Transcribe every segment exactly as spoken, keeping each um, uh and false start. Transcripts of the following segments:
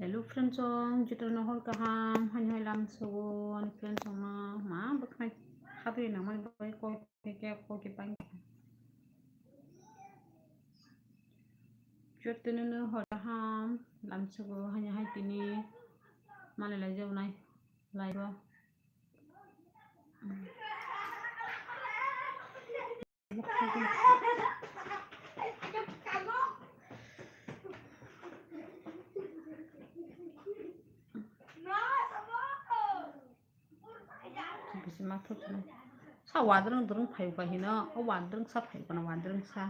Hello friends song, jotono hor kaham, hani hai lam sugo, ani friends song no ma bwkhwnai khatwi nangmani bagwi kok khe kok khe bang. Jotono no hor kaham, lam sugo, hani hai tini malai lai jawnai, lai bo. Bisi ma thok thok. Sa wadrwng drwng phai ba hino, o wadrwng sa phai ba na wadrwng sa.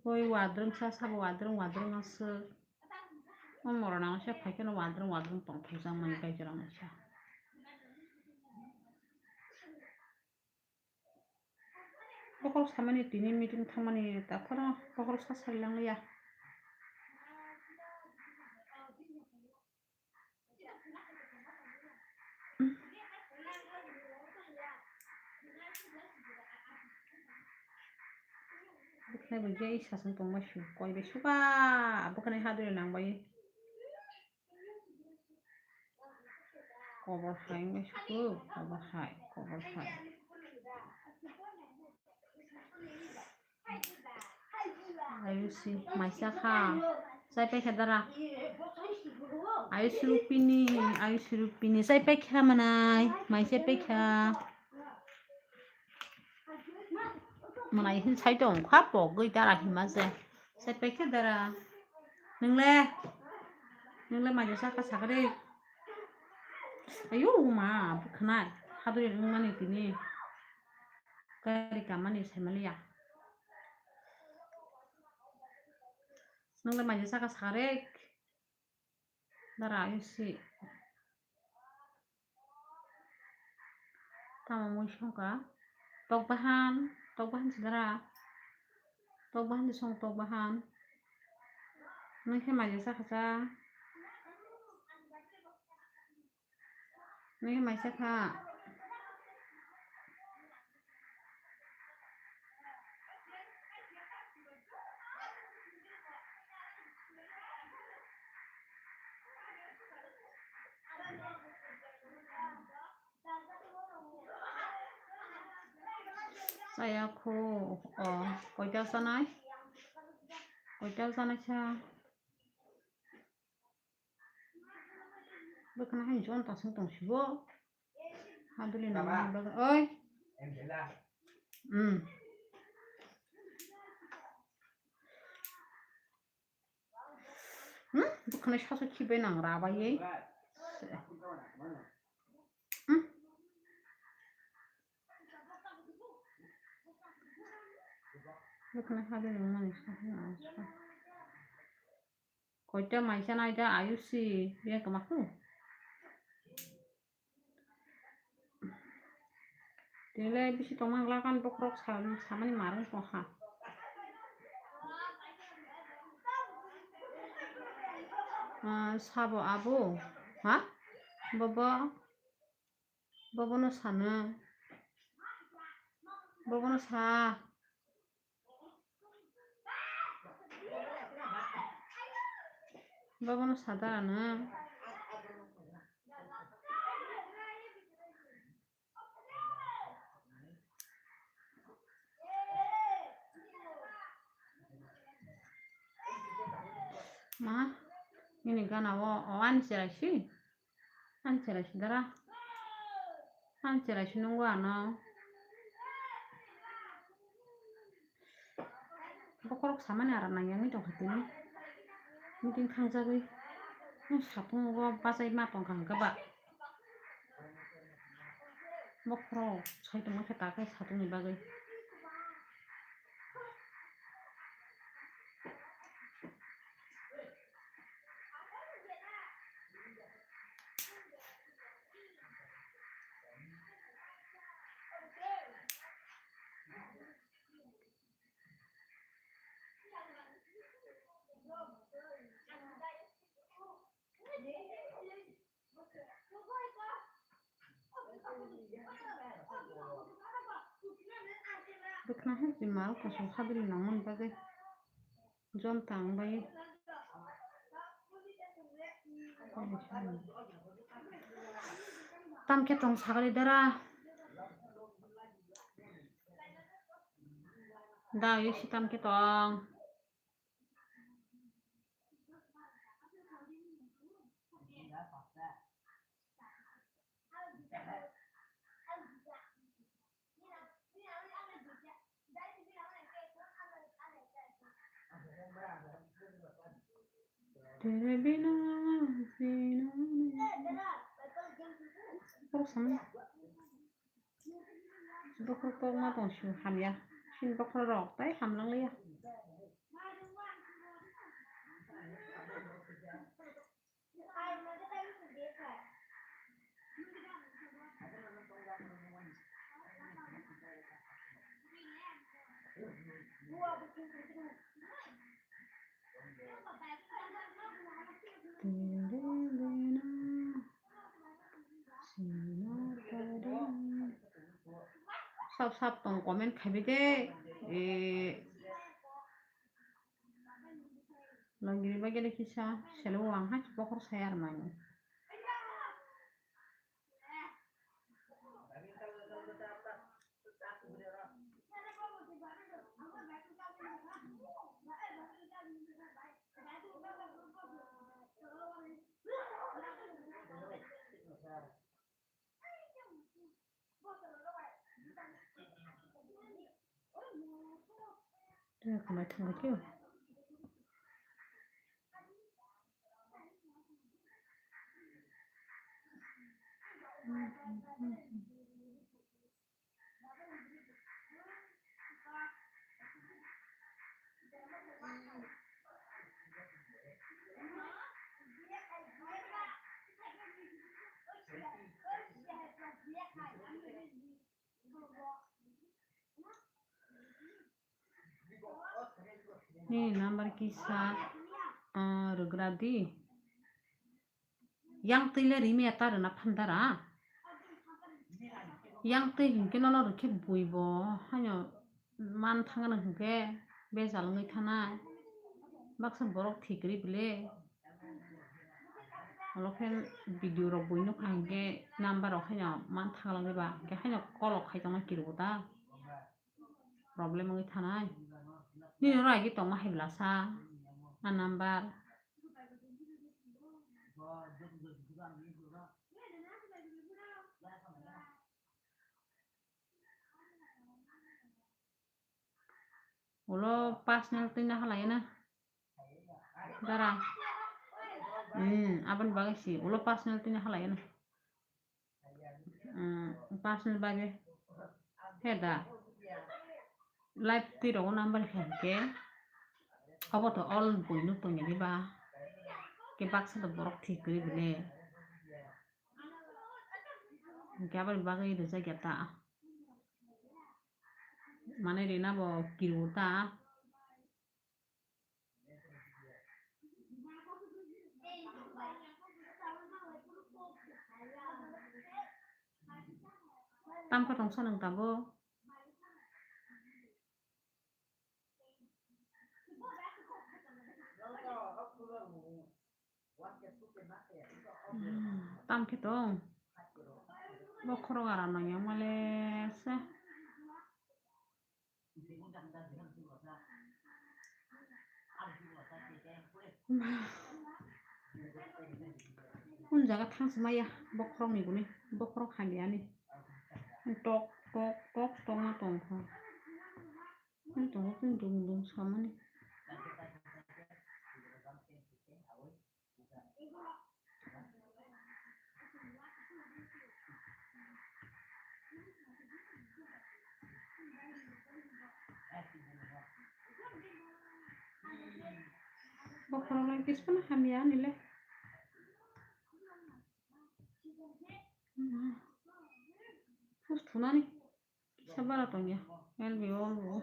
Oi wadrwng sa, sabo wadrwng, wadrwng aswk. O morona sa phai kheno wadrwng, wadrwng tong thok jang mani kai jora masa. Bokhorok samani tini meeting thangmani takhoro bokhorok sa sarilang ya. Bwkhwnai bo jai sasang tongma su koi bai suka bwkhwnai hadwire nang bai. Kobor hai wngwi suku, kobor hai, kobor hai. Ayushi, maisa kha. Chai paikha dara. Ayushi rupini, Ayushi rupini. Chai paikha manai, maisa paikha. Manai hin sai tong kha pogwi dara hima se. Sai paikha dara. Nwngle? Nwngle maisa sakha sakha de. Ayo ma bwkhwnai. Haduri wngmani tini. Gari kamani saimaliya. Nwngle maisa sakha sakha de. Dara ayusi. Tamo mui songkha. Tok bahan, tok bahan si dara. Tok bahan si song tok bahan. Nung khe maisa sakha sa. Nung khe maisa kha. Chaya kho, o, koita chanai? Koita chanai sa? Bwkhana hai jon tasung tong sibo. Haduli nang bagwi. Oi. Hmm. Hmm, bwkhwnai sasu khibai nang rabai. Hmm. Bwkhwnai haduli nang mani sasu nang. Koita maisa naida ayusi, ya kamaku. Tele bisi tongma glakan bokhorok sa-, samani marung tongkha. Ah, sabo abo, ha? Bobo, bobono sana. Bobono sa. Bobono sadar ano. Ma, ini gana o, o ani cherai si. Ani cherai si dara. Ani cherai si nungo ano. Bokhorok samani aram nang yang tongkha tini. Meeting thangjagwi. Nung satung go bachai ma tongkha hwnkhe ba. Bokhorok sai tongma khe ta khe satungni bagwi. Bwkhwna hai si mal kosom haduli nangmani bagwi jon tang bai. Tam khe tong sagri dara. Da, yesi tam khe tong. Tere bina jina. Bokhorok sama. Bokhorok kokma tong sio hamya. Sini bokhorok rok tai hamlang liya. Sap sap tong comment khaibai de. Eh, Longiri bagele kisa selo wang hai bokhor saya ar mani. Nini number kisa, ah, rwgra di. Yang twi le rimi ta rwna phandara. Yang twi hinkhe nono rwkhe bui bo haino man thangna hinkhe bejal wngwi thanai. Baksa borok thik ri bile. Olo khe video rok bui nukha hinkhe number rok haino man thangna ba hinkhe haino call rok khai tongna kirbo ta. Problem wngwi thanai. Nini oro agi tongma hai bwlasa. A number. Ulo personal twi na halai na. Dara. Hmm, aboni bagwi si ulo personal twi na halai na. Hmm, personal bagwi. He da. Live twi rogo number khe hwnkhe. Obo to all bui nuk tongya diba. Ke baksa to borok thik kwrwi bini. Hwnkhe aboni bagwi rijak ya ta. Mane rina bo kiru ta. Tam khe tongsa nang tabuk. Hmm, tam khe tong. Bokhorok aram nang yang male se. Kun jaga thang se maya bokhorok ni guni, bokhorok hamya ni. Tok, tok, tok, tongma tong kha. Ang tongo kung dung dung samani. Bokhorok lai kis phano hamya ani le. Pus thunani. Kisa bara tongya. L B O, L B O.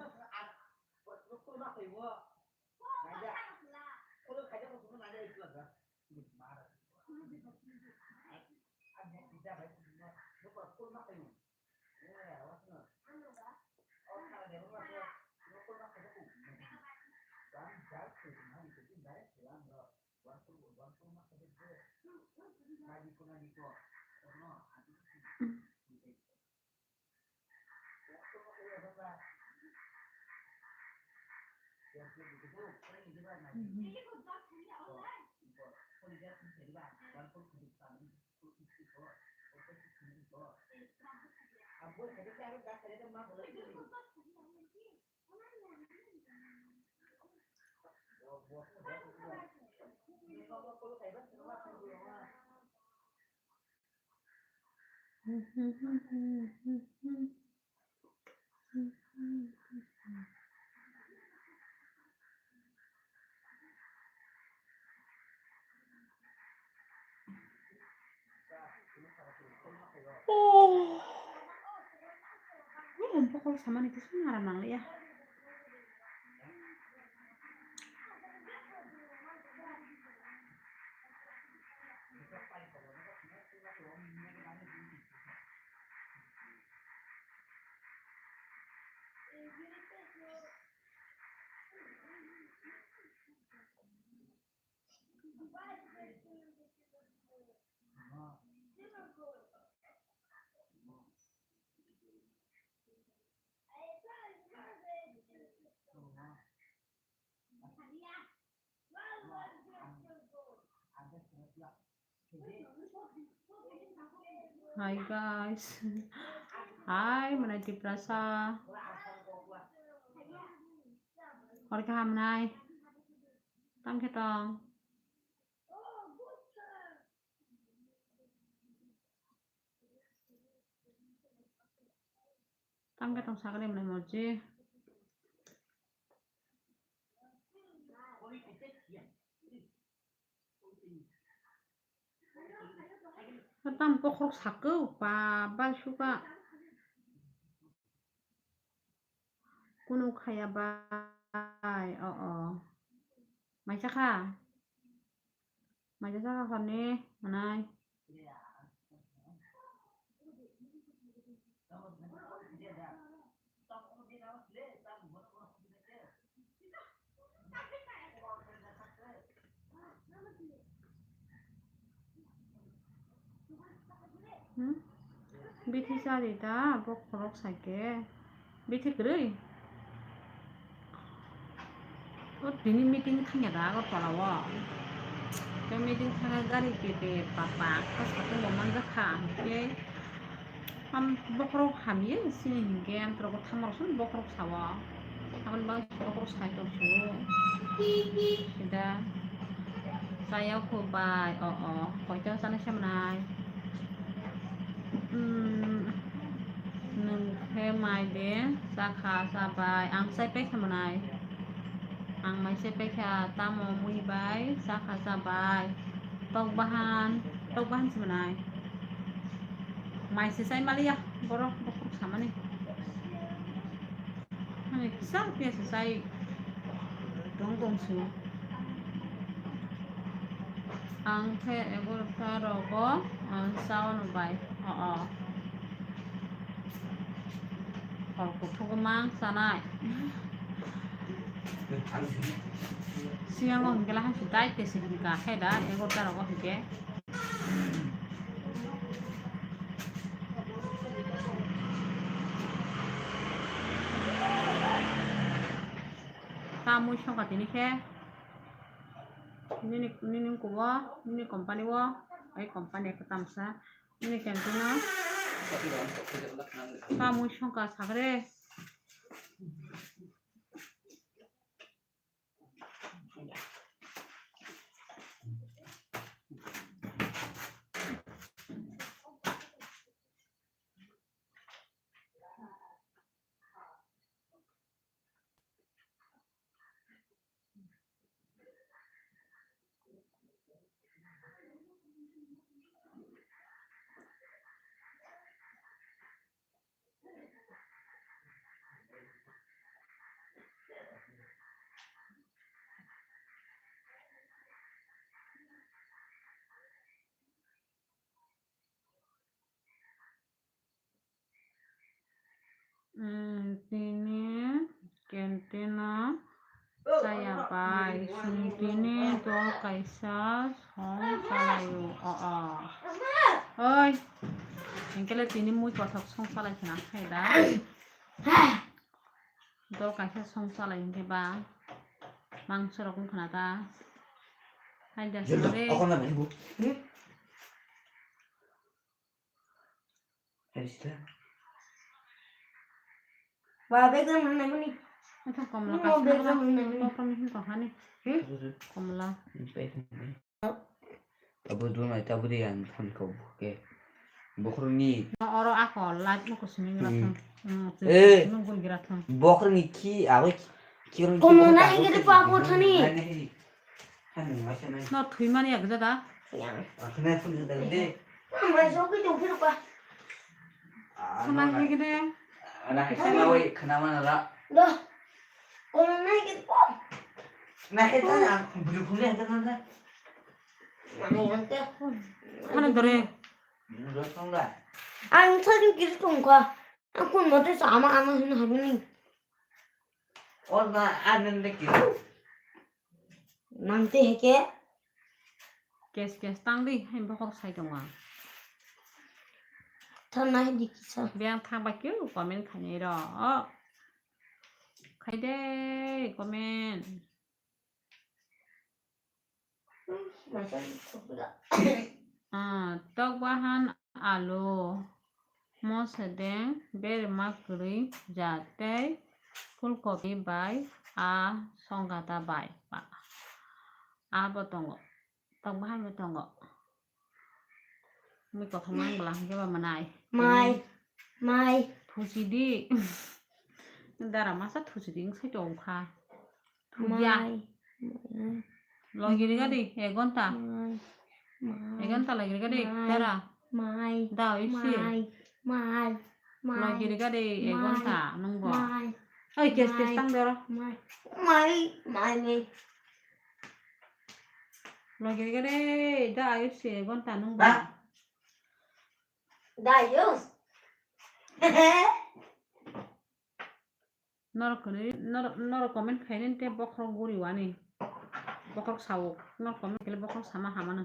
Oh. Ini empok kalau sama nih, kesini ngarang nang ya. Hi guys. Hi, mwnai Tiprasa. Hor kaham nai. Tam khe tong. Tam khe tong sakle mwnai morji. Tam bokhorok sakw pa bai suka. Kunu khaya bai, o, o. Maisa kha? Maisa kha hwnwi hwnai. Hmm? Bithi chari da, bokhorok saikhe. Bithi kwrwi? O tini meeting thangya da Agartala o. Tei meeting thangya gari kete papa kha satung bo manjakha. Tei Ham, bokhorok hamya sini hinkhe, ang torogo thamarok song bokhorok sao. Aboni bagwi bokhorok sai tongsu. Sida. Chaya kho bai, o, o. Koito chanai se mwnai. Hmm. Nwng khe mai de, chakha, chabai. Ang chai pai khe mwnai. Ang mai chai pai kha, tamo mui bai, chakha, chabai. Tok bahan, tok bahan se mwnai. Mai se chai maliya, borok bokhorok samani. Hani kisa phiya se chai tong tong se. Ang khe egarota rogo ang chao no bai. O, o. Hor kuthuk mang chanai. Siyango hinkhe lahai se dai tei se hinkha khe da egarota rogo hinkhe. Tamui songkha tini khe nini, nini kubo, nini company o, ai company khe tamsa, nini canteen o. Tamui songkha sagre. Tini to kaisa song salaio, o, o. Oi, hinkhe le tini mui kothok song salai khna khe da. Dol kaisa song salai hinkhe ba mangso rok wngkhna ta. Hai da sare. Ba, bag rok nang nai mani. Ata komla kaisa bag rok nang nai mani. Bokol ni hin tong hani. Hmm? Komla. Abo dun ai taburi ang than ko ke. Bokhorni. No oro ako light no kusini ngra thang. Hmm. Eh. Nung gul gira thang. Bokhorni ki awe ki. Komo na hege de pa ko thani. No thwi mani yak jada. Akhne phun jada de. Ang bai so ki tong phir pa. Khna hege de. Ana khna wai khna mana la. Do. Kono nai ki po. Na he ta na bulu khule ta na. Mana yang te. Mana dore. Bulu khule. Ang sa ki kiri tong ka. Ang kun mo te sama ama hin habuni. Or na anan de kiri. Nang te heke. Kes kes tang di, hai bokhorok sai tongo. Thang nai di kisa. Biyang thang bai khe comment khainai rok. Khai de comment. Ah, tok bahan alu. Mo sedeng berma kwrwi ja tei phulkopi bai a songkata bai a bo tongo, tok bahai bo tongo. Mui kothoma wng bwla hwnkhe ba mwnai. Mai, mai. Thusi di. Dara masa thusi di wng sai tong kha. Thugya. Mai. Logi riga di, ek ghonta. Mai. Mai. Ek ghonta logi riga di, mai. Dara. Mai. Da, oi si. Mai. Mai. Mai. Logi riga di, ek ghonta, nung bo. Mai. Oi, kes, kes, mai. Tang doro. Mai. Mai. Mai, mai. Logi riga di, da, oi si, ek ghonta, nung bo. Ha? Da, oi. Norok hwnwi, norok, norok comment khainani tei bokhorok guriwani. Bokhorok sao, norok comment khaile bokhorok sama hamano.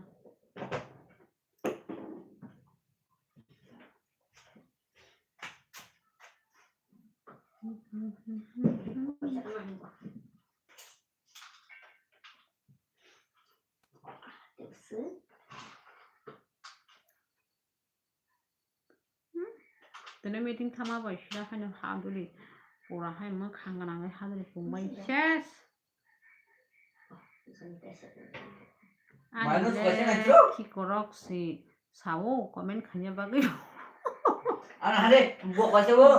Tini meeting thama bai sida haino haduli pura hai mwkhang gwnangwi haduli pungbai ses. Ani le khikorok si sao comment khaina bagwi. Ano hade bo kaisa bo.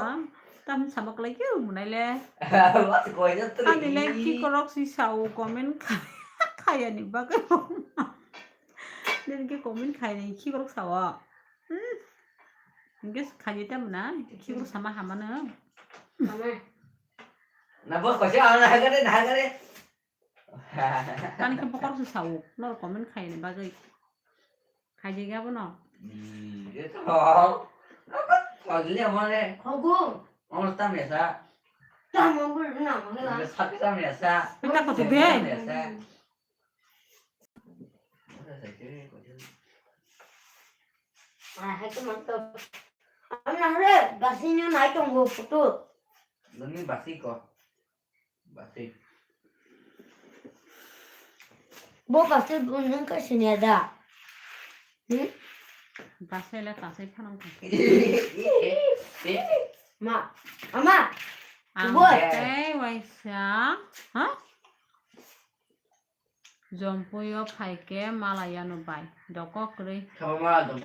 Tam sama kwlai khe munai le. Ani le khikorok si sao comment khayani bagwi. Nini khe comment khainai khikorok sao. Hmm. Hingke khaidi tamo na, khikrok sama hamano. Mama. Na bo kosi ang na hagare, na hagare. Tani khe bokhorok se sao, nor comment khaini bagwi. Khaidi ga bono. Hmm, ye to. Apa? Khaidi le mane. Khogu. Ong tam ya sa. Tam ong bul na mo la. Sa tam ya sa. Pita ko tu be. Tam ya sa. Ah, hai ko mang to. Ang na re, basi nyo nai tong go putu. Nani basi ko. Basi. Bo basi bo nang ka sinya da. Hmm? Basi le tasai phanang ka. Ma, ama. Ang bo. Tei waisa. Ha? Jompuio phaikhe malayano bai. Doko kwrwi. Khama mala dong.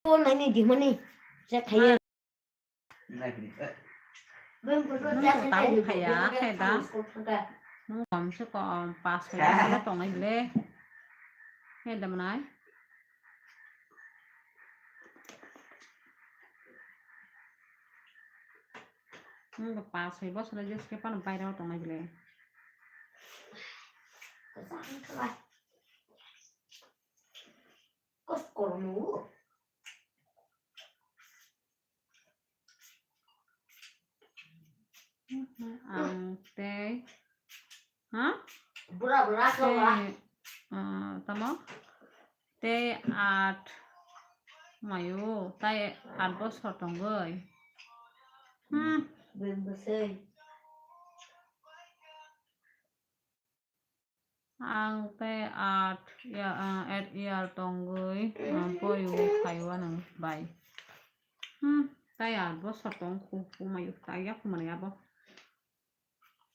Naini dimani. Se khaiya. Naini. Nung to tau khaya, khe da. Nung kom se kom, pas khaya, tongnai le. Khe da manai. Nung ba pas soi bosor je se pano baira o tongnai bile. Kos kolomu. Ang tei, ha? Bura bura khawa. Tei, ah, tamo? Tei at mayo, tai at bosor tongoi. Hmm. Bwsai. Ang tei at ya, ah, at year tongoi, ah, boyo khayo ano bai. Hmm, tai at bosor tong khu, khu mayo, tai ya khu mani abo.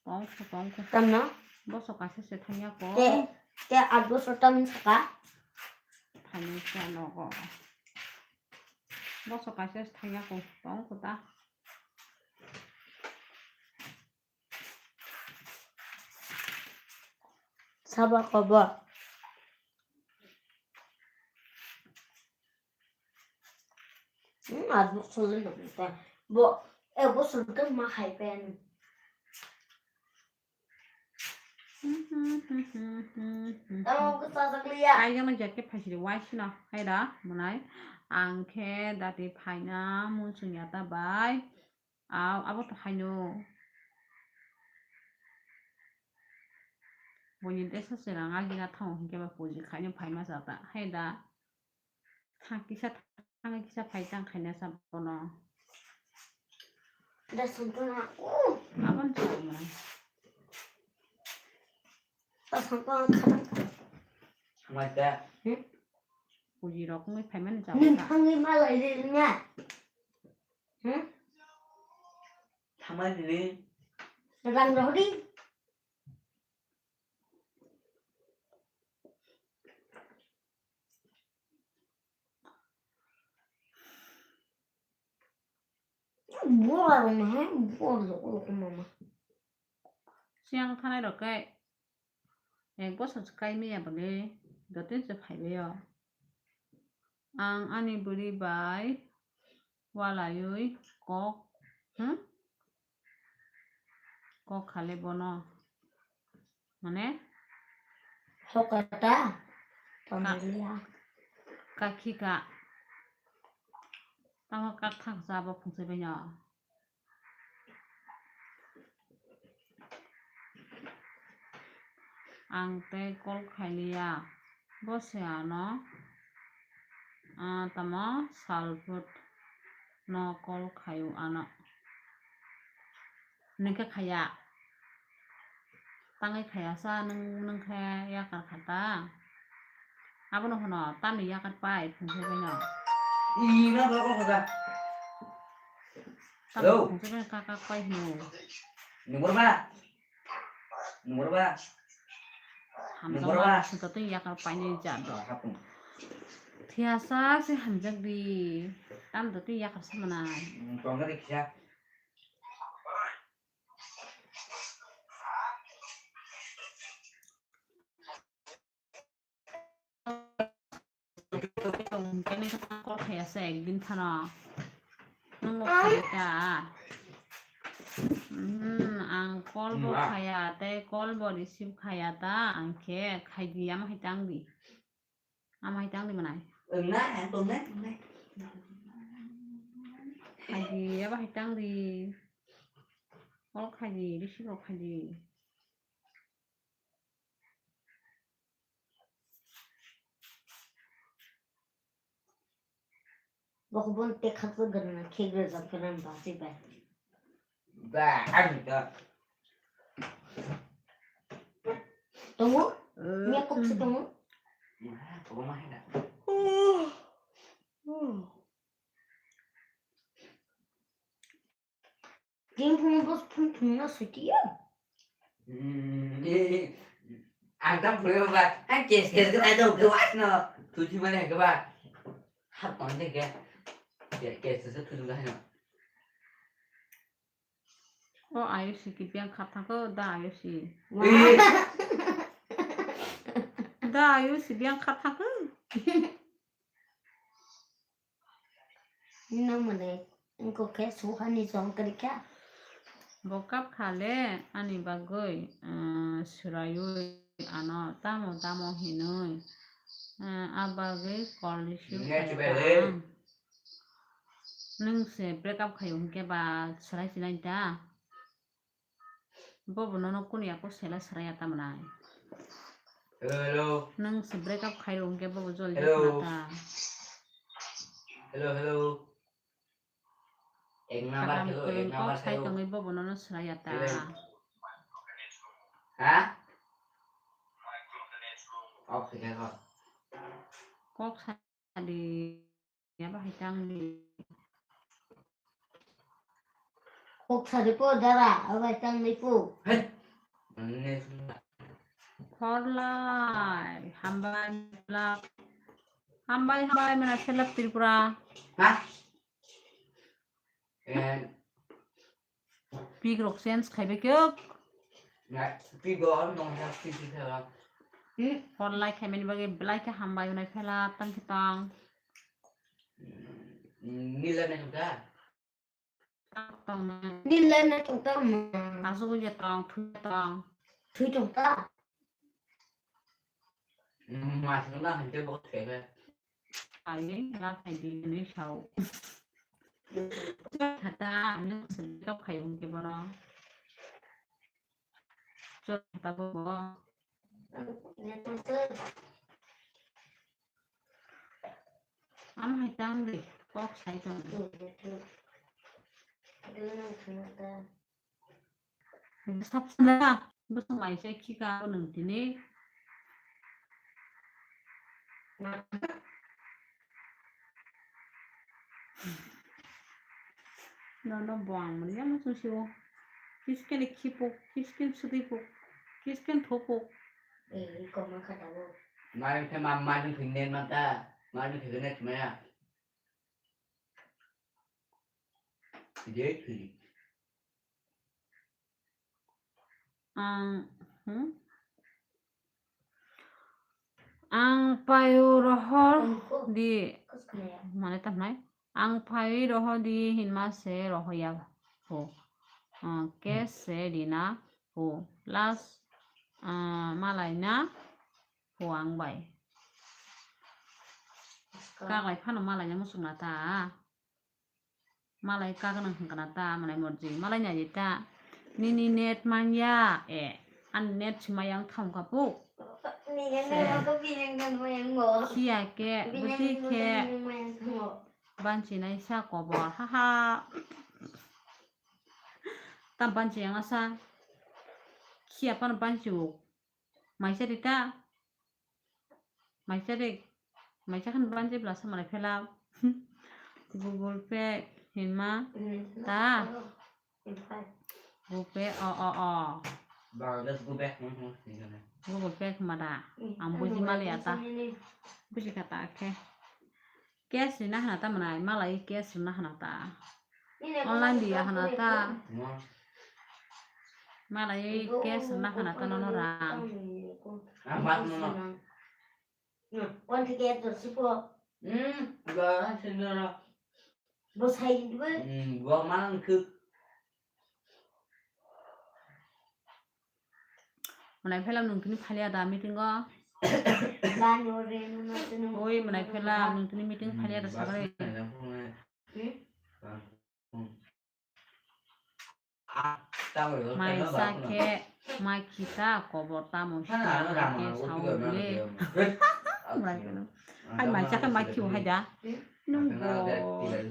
Tong khu, tong khu. Tamno? Bosor kaisa se thangya ko. Te, te at bosor tam saka? Thangya ko nogo. Bosor kaisa se thangya ko, tong khu ta. Sabo kobo. Hmm, asbuk solo nokta. Bo, eh, bo solo ke ma khai pen. Tamo ke sajak liya. Ai, jama jacket phaisiri waisino. Hai da, monai. Ang khe dati phaina munsung yata bai. Aw, abo to haino. Buini tesa serang agina thango hinkhe ba puji khaino phaima sa ta. Hai da. Thang kisa, thang kisa phai tang khaina sa bono. Da santona. Oh. Abon sa mana. Da santona khatang. Samai ta. Hmm? Puji rok wngwi phaimani jaga. Nung thangwi malai ri nya. Hmm? Thamani ni. Rang rohdi. Buar ni he, buar loko loko mama. Siang thanai rok kai. Ek bosor se kai maya bole, joto se phaibai o. Ang ani bwrwi bai walaiwi kok, hmm? Kok khale bono. Mane? Hokata? Ka-, Tongliya. Kakhi ka. Tamo kak thang sa bo phung se bai no. Ang tei call khailiya. Bo se ano, ah, tamo salput no call khaio ano. Nungkhe khaya. Tangwi khaya sa nung, nungkhe yakar kha ta. Abono hwno tamni yakar pai phungse baino. Ih, ma ba ko kha. Tamni phungse baino kak kak pai hino. Number ba. Number ba. Hamjak ma sita twi yakar paini jat do. Thiyasa se hamjak di. Tam do twi yakar samana. Tongga di kisa. Kene kha call khaya se ekdin phano. Nung bo khaya ta. Hmm, ang call bo khaya, tei call bo receive khaya ta, ang khe khai di, ama hai tang di. Ama hai tang di manai. Wngnai, ang tongnai, tongnai. Khai di, abo hai tang di. Call khai di, receive rok khai di. Bokobon tekha tu gana khe gana jam kana basi bai. Ba, ani ta. Tongo? Nya kok si tongo? Tongo mah na. Tin phung bos phung phung na suti ya. Hmm, eh, ang tam phung ba, ang kes kes ke ai dong ke was no. Tuti mane ke ba. Hap on de ke. Kes kes se tu ga no. O ayusi ki biang khat thang ko da ayusi. Eh. Da ayusi biang khat thang ko. Nang mane, wngkok khe suhani chong kwrwi kha. Bo kap kha le ani bagwi, ah, swraiwi ano tamo tamo hinwi, ah, a bagwi call receive khaikha ang. Nwng se break up khaio hinkhe ba swrai sinai da? Bobo nono kuni ako sela sraya ta mwnai. Hello, hello. Nwng se break up khairo hwnkhe bobo joldi Hello. khna ta. Hello, hello. Ek number Kaham hello, ek kwrwng number kok sai hello. tongwi bobo nono sraya ta. Hello. Ha? Off khaikha kho. Kok sa di, ya bahai tang di. Kok sari po dara, abai tang di po. Hey. Khorlai, hambai, hambai, hambai, mana selap Tripura. Ha? Eh. Pik rok change khaibai khe. Na, pik go on nong ha, pik pik ha. Hmm? Hor lai khaimani bagwi belai khe hambai hwnwi phela tang khe tang. Nila na tong ta? Tong na. Nila na tong ta. Asuk je tong, thui tong. Thui tong ta. Mas na hante bo khe. Ai, la khai di ni sao. Chwla thata, ani se top khai hwnkhe bono. Chwla thata bo bo. Am hai tang de, kok sai tong. Sap sana, bwswng mai se khika abo nwng tini. No, no, bo ang mani, ano sung siwo. Kisken khipuk, kisken sudipuk, kisken thopuk. Eh, koma kata bo. Mari khe ma, mari khe nen mata, mari khe nen maya. Jai thwi. Ang, hmm? Ang paio rohor di, mane tamnai? Ang paio rohor di hinma se rohoya ho. Ah, ke se rina ho. Last, ah, malaina ho ang bai. Kaklai phano malaina musukna ta. Malai kagana hwnkha na ta, malai morji, malai nai ta. Nini net manya, eh, ani net si maya wng thang kha pu. Khiya khe, bwtwi khe, banchi nai sa kobor, ha ha. Tam banchi yang asa. Khiya pan banchi u. Maisa rita. Maisa de, maisa khan banjai bwla samani phela. Google Pay hinma ta. Google Pay, o, o, o. Bangladesh go back, hmm, hmm, hinma. Google Pay hinma da. Ang buji maliya ta. Buji kha ta khe. Cash rina hana ta mwnai, malai cash rina hana ta. Online dia hana ta. Malai cash rina hana ta nono rang. Wan thike to sipo. Hmm, ga sendara. Bo sai di ba. Hmm, bo mang khuk. Mwnai phela nwng tini phalia da meeting o? Oi, mwnai phela nwng tini meeting phalia da sagari. Maisa khe ma khita kobor tamo sita khe sao le. Hai maisa khe ma khiu hai da. Nung bo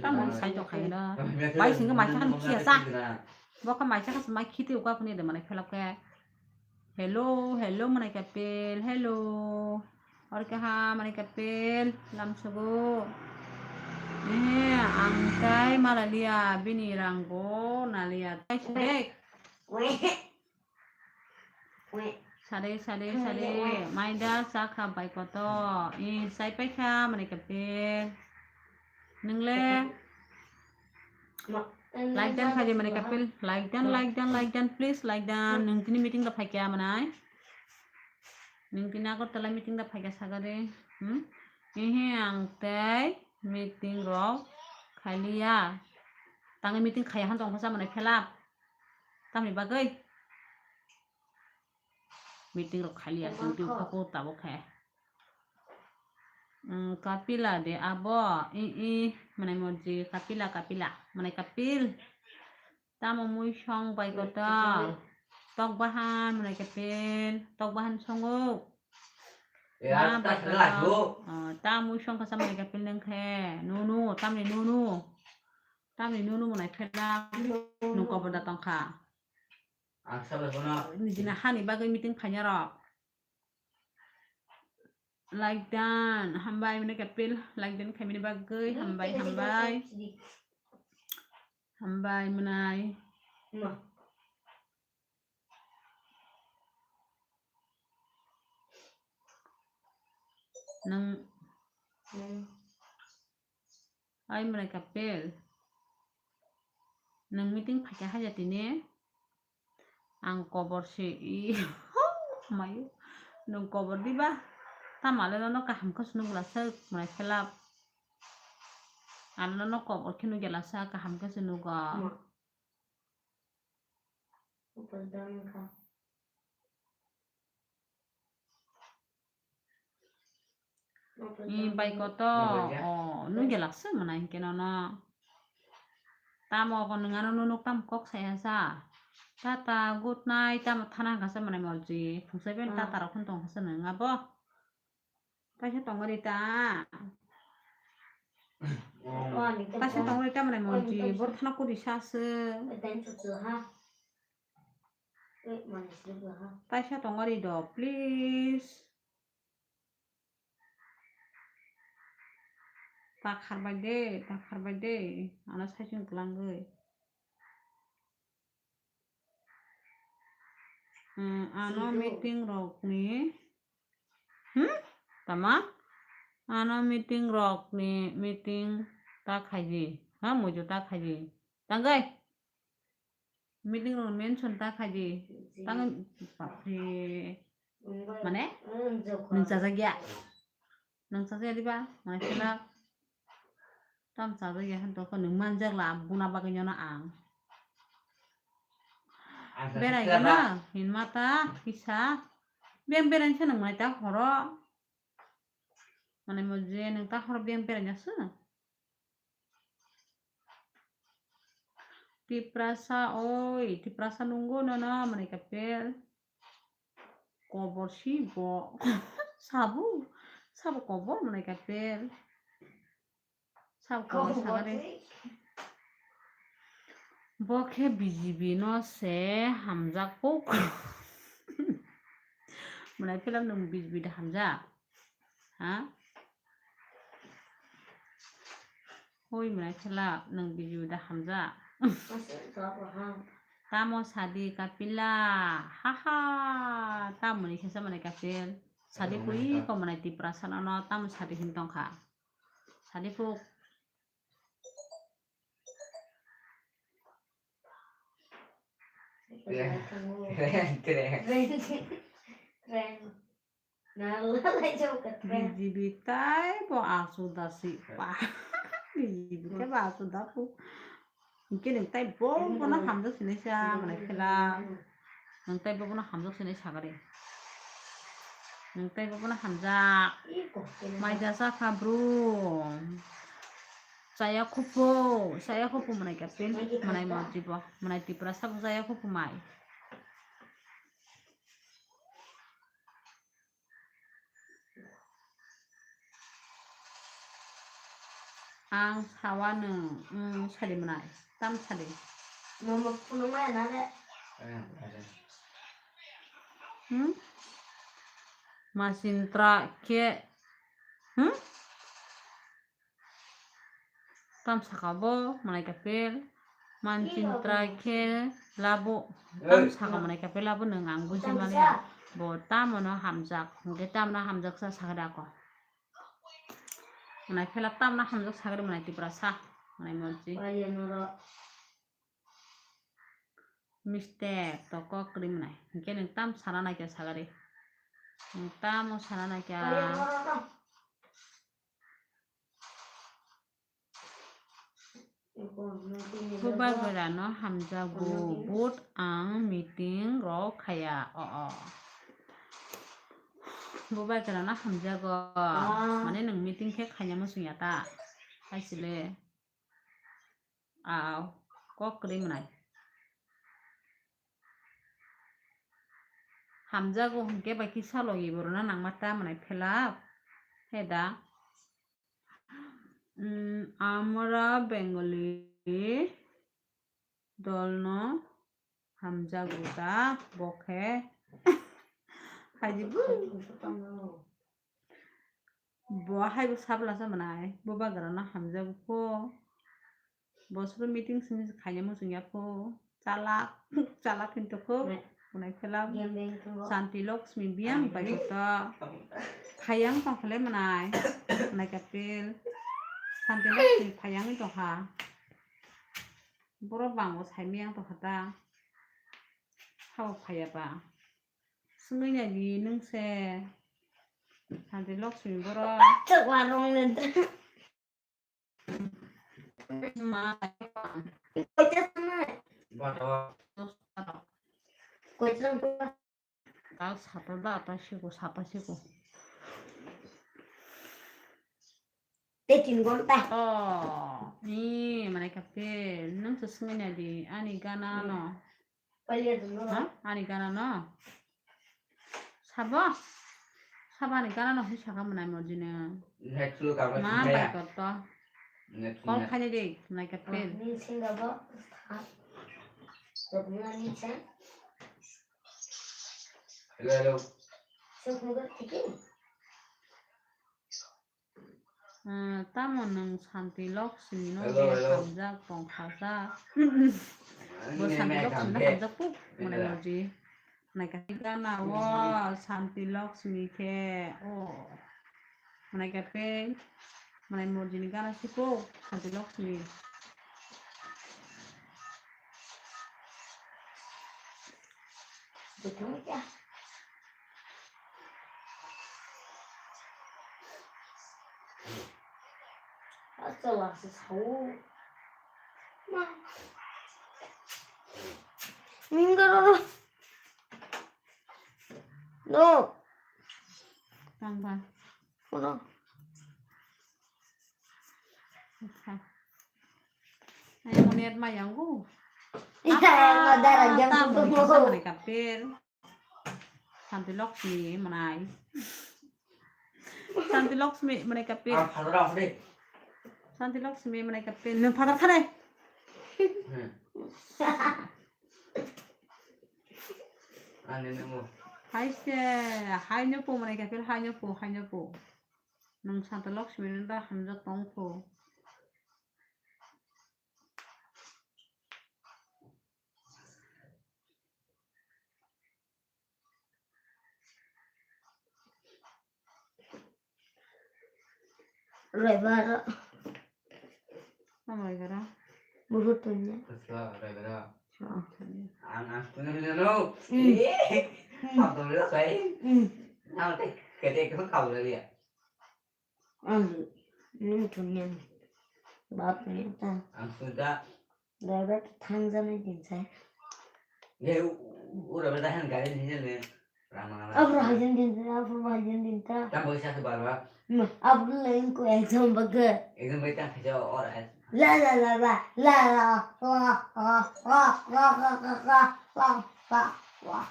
tamo sai to khai da. Bai singkhe maisa khe khiya sa. Bo khe maisa khe ma khiti uka phuni de mane phelap khe. Hello, hello, mwnai kapil, hello. Or kaha, mwnai kapil, lamsogo. Eh, ang tai malalia, bini rangbo nalia. Tai sade. Sade, sade, sade. Maida chakha bai koto. Eh, sai paikha, mwnai kapil. Nungle? Like dan khaidi mani kapil. Like dan, like dan, like dan, please like dan. Nung tini meeting da phaikya manai. Nung tini Agartala meeting da phaikya sagari. Hmm? Ehe ang tei meeting rok khaliya. Tangi meeting khaya han tong phasa manai phelap. Tamni bagwi. Meeting rok khaliya tong twi khapo tabuk khe. Mm, kapila de abo, i, i, mwnai morji, kapila, kapila, mwnai kapil. Tamo mui song bai kotor. Tok bahan mwnai kapil, tok bahan songo. Ya, ma ta bai kala ko. Oh, ta mui song kasa mwnai kapil nang khe. Nunu, tamni nunu. Tamni nunu mwnai phela. Nunu. Nung kobor da tong kha. Ang sabo kono. Nijina hani bagwi meeting phaina rok. Like dan, hambai mwnai kapil, like dan khaimani bagwi, hambai, hambai. Hambai mwnai. Nang. Ai mwnai kapil. Nang meeting phaikha haja tini. Ang kobor se i mayo. Nung kobor diba? Tamo le nono kaham khe se nugla se mwnai phela. Ano nono kobor khe nugya lasa kaham khe se nugo. Ni bai koto, o, nung gelak se mwnai hinkhe nono. Tamo ko nung ano nunuk tamo kok saya sa. Tata, good night, tamo thana hwnkha se mwnai molji. Phungsai bai tata rok phun tong kha se nung abo. Taisa tongori ta. Taisa tongori ta mwnai molji. Bor thana kuri sa se. Taisa tongori do, please. Ta kharbai de, ta kharbai de. Ano saichung kwlangwi. Hmm, ano meeting rokni. Hmm? Tama? Ano meeting rokni meeting ta khaidi. Ha, muitu ta khaidi. Tanggai. Meeting room mention ta khaidi. Tang bapre. Mane? Nung chajak ya. Nung chajak ya diba? Mane khela. Tam chajak ya han to ko nung manjak la buna bagwi nyono ang. Berai gana hin mata kisa. Beng berai sa nung mai ta horo. Mane mo je nung ta horo beng berai na sa. Tiprasa, oi, Tiprasa nunggo nono, mwnai kapel. Kobor si bo. Sabu, sabu kobor mwnai kapel. Sabu kobor sagari. Bo khe B J P no se hamjak kok. Mwnai phela nwng B J P da hamjak. Ha? Hoi mwnai phela nwng B J P da hamjak. Tamo sadi kapila. Ha ha. Tamo ni khesa mwnai kapil. Sadi pui ko mwnai Tiprasa no tamo sadi hin tongkha. Sadi puk. Tren. Tren. Tren. B J P tai bo asu da si pa. B J P tai bo asu da pu. Hingke nwng tai bo bono hamjak sinai sa mwnai phela. Nwng tai bo bono hamjak sinai sagari. Nwng tai bo bono hamjak. Mai jasa kha bro. Chaya khupo, chaya khupo mwnai kapil, mwnai montribo, mwnai Tiprasa bo chaya khupo mai. Ang sawa nwng, mm, sadi mwnai, tam sadi. Momo phunukmaya na le? Hmm? Masintra khe, hmm? Tam saka bo mwnai kapil, mansintra khe labo, tam saka mwnai kapil labo nwng ang buji manya. Bo tamono hamjak, hwnkhe tamono hamjaksa sakha da ako. Mwnai phela tamno hamjak sagri mwnai Tiprasa, mwnai monsi. Mistake to kok kwrwi mwnai. Hwnkhe nwng tam sana naikha sagri. Nwng tamo sana naikha. Bubagrano hamjago, but ang meeting rok khaya. O, o. Bubagrano hamjago. Mane nwng meeting khe khaina muchungya ta? Hai sile. Au, kok kwrwi mwnai. Hamjago hwnkhe bai kisa logi borokno nangma ta mwnai phelap. He da? Mm, amra Bengali dolno hamjago da bokhe. Haji bu. Bo hai bo sabla sa mwnai. Bo bagra no hamjago pho. Bosoro meeting simi khaina muchung ya pho. Chalak, chalak hinto kho. Mwnai phelap. Santi Lakshmi biyang bai koto. Phayang tong khle mwnai. Mwnai kapil. Santi Lakshmi phayang tong ha. Borok bango sai miyang tong kha ta. Hao phaya ba. Swngwi nai di nwng se. Santi Lakshmi borok. Chwk warung ni. Ma. Koita sanai. Koita. Kal sata da ta siko, sata siko. Te tin gonta. Oh, ni mana kapil, nwng se swngwi nai di, ani gana no. Paliya dum no. Ha? Ani gana no. Sabo? Sabo ani gana no hwi saka mwnai mojine. Next week abra. Ma bai koto. Next week. Call khaini di, mana kapil. Ni singa bo. Ha. Ni sen. Hello, hello. Sukmuga tiki. Ah, tamo nwng Santi Lakshmi no hamjak tong kha sa. Bo Santi Lakshmi no hamjak puk mwnai mojine. Naikha gana o Santi Lakshmi khe o. Mwnai kapil, mwnai mojine gana siko Santi Lakshmi. Minggaroro. No. Tangba. Kono. Acha. Ayo mo net ma yangu. Iya, apa? Madara jam tamo tutup. Bisa mereka pil. Santi Lakshmi mwnai. Santi Lakshmi mwnai kapil. Ah, phadar apa deh? Santi Lakshmi mwnai kapil. Nwng phadar kha deh. Hmm. Ani nunggu. Hai se, hai nyopo mwnai kapil, hai nyopo, hai nyopo. Nwng Santi Lakshmi nwng da hamjak tong pho. Rebara. Tamo rebara? Buhut punya. Rebara. Oh. Ang, ang punya punya no. Hmm. Eh, hmm. Apa dulu kau? Hmm. Nanti kete kau kau lagi ya. Ang nwng thumya bap ni ta. Ang suda. Driver thang jani din sai. Ye, u, u, ura beda han gari ni le. Rama, rama. Abro hajan din ta, abro hajan din ta. Tam boy sa ke barwa. Ma, abro lain ko exam baga. Exam bai tang khaja or hai. La, la, la, la, la, la, la.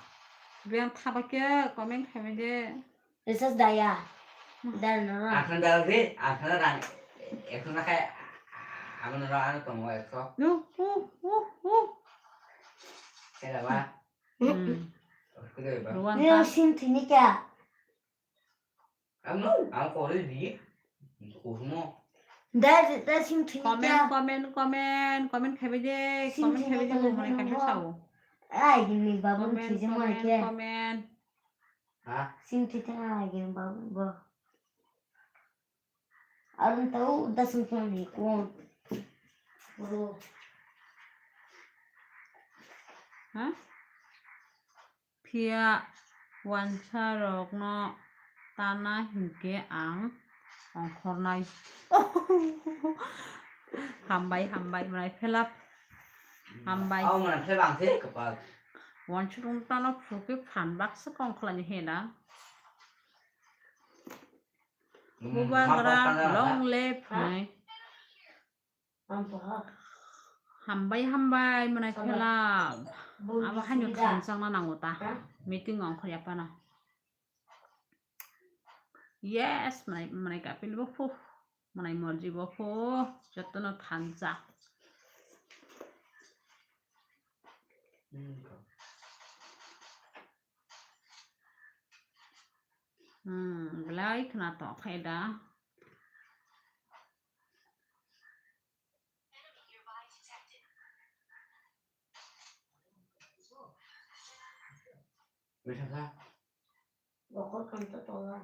Biang thaba ke comment khaimai de. Recharge daya. Hmm. Dal no. Akhon dal di, akhon rang, akhon na khai, akhon rang ano tongo ekso. No, hu, hu, hu. Kaya ba? Hmm. Kaya ba? Ruan ni ta. Sim thini kya? Amo, amo kore di. Kusumo. Dal, dal sim thini kya? Comment, comment, comment, comment khabe de, sim comment thini khabe de, kya mo mane lagi kasa no? Sao. Ai, gini babu thije mo ke. Comment, comment. Ha? Sim thite na lagi babu bo. Arun tau da sim thini ko. Bro. Ha? Phiya wansarokno tana hinkhe ang ongkhornai. Hambai, hambai, mwnai phelap. Hambai. Au mwnai phelap ang se kapal. Wansarokno tana phurukhe phan baksa kongkhlaini hena. Hmm, bubagra long live hwnwi. Hambai, hambai, mwnai phelap. Abo haino thansa wngna nango ta. Meeting ongkha ya phano. Yes, manai, manai kapil bo phu. Manai morji bo phu. Jotono thansa. Hmm, belai khna tongkha da. Bokol kanta tola.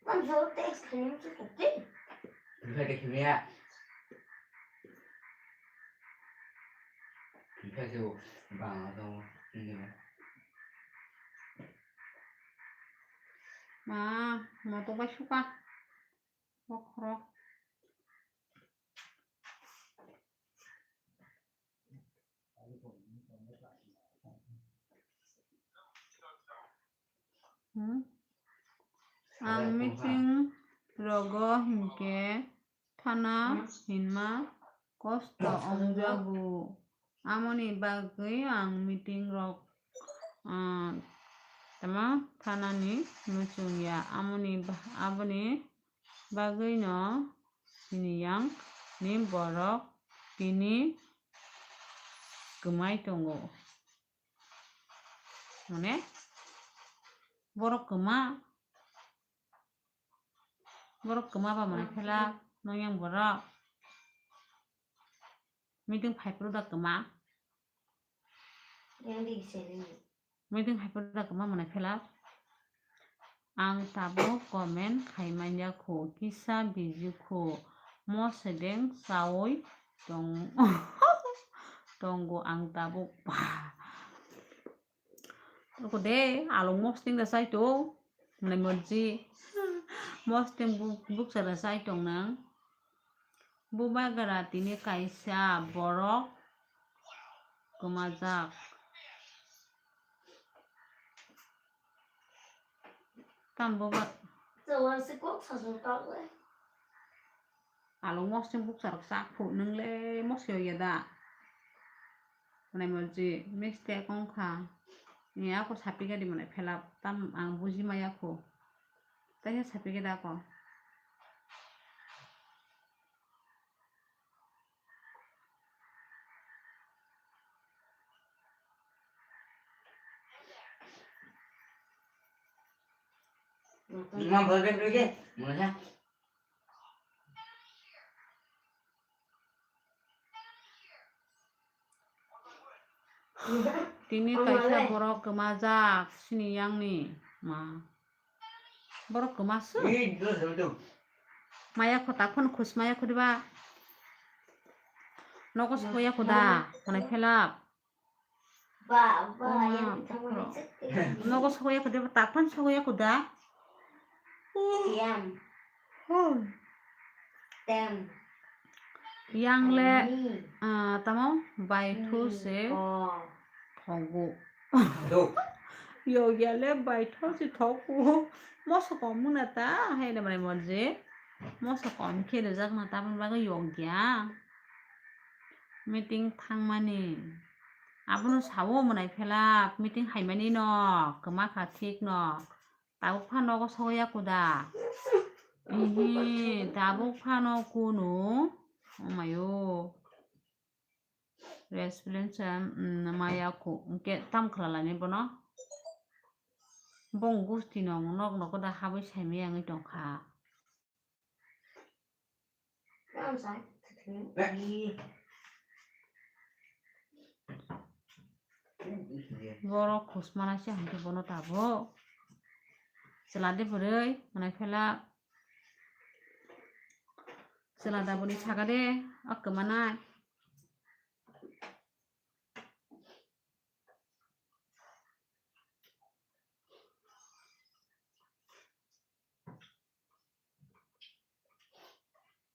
Mam, solo text khainai se kokti. Bwkha de khimya. Bwkha se o bang tongo. Ma, ma to bai suka. Bokhorok. Hmm? Ang meeting rogo hinkhe thana hinma kosto wngjago. Amoni bagwi ang meeting rok, ah, tamo thanani muchung ya. Amoni ba-, aboni bagwino sini yang ni borok tini kwmai tongo. Mane borok kwma, borok kwma ba mane phela nong yang borok. Meeting phai phuru da kwma. Meeting hai phuru da kwma mwnai phela. Ang tabuk comment khai manya kho, kisa busy kho, mo sedeng saui tong, tongo ang tabuk. Oko de, along mosting da sai to, mwnai morji. Mosting buk, buksa da sai tong nang. Bubagra tini kaisa borok kwmajak. Tam buba-, Along mosting buksa rok sak phu nung le mosi ya da. Mwnai morji mistake wngkha. Ni ako sapi gadi mwnai phela tam ang buji maya kho. Taisa sapi gadi ako. Ngam bol bek rui ke, mula. Tini kaisa borok kwmajak sini yangni ma. Borok kwma su. Maya kho tak phano khus maya kho diba. Nogo soya kho da, mwnai phelap. Ba, ba, yang tamo ni chek. Nogo soya kho diba, tak phano soya kho da. Yang. Tem. Yang le, ah, tamo bai thu se thogo. Yogya le bai thu se thogo. Moso kom muna ta, hai le mane morje. Moso kom khe rijak na, tabon bagwi yogya. Meeting thangmani. Abono sawo mwnai phelak, meeting haimani no, kwma kha thik no. Tabuk phano nogo sogoya kuda. Ihi, tabuk phano kunu. Omayo. Restaurant sa, mm, maya ku. Hwnkhe tam khlailani bono. Bong gusti no nok nok da habwi saimaya wngwi tongkha. Borok khusmana se hwnkhe bono tabuk. Chwla de bwrwi, mwnai phela chwla da bwrwi saka de, o kwmana.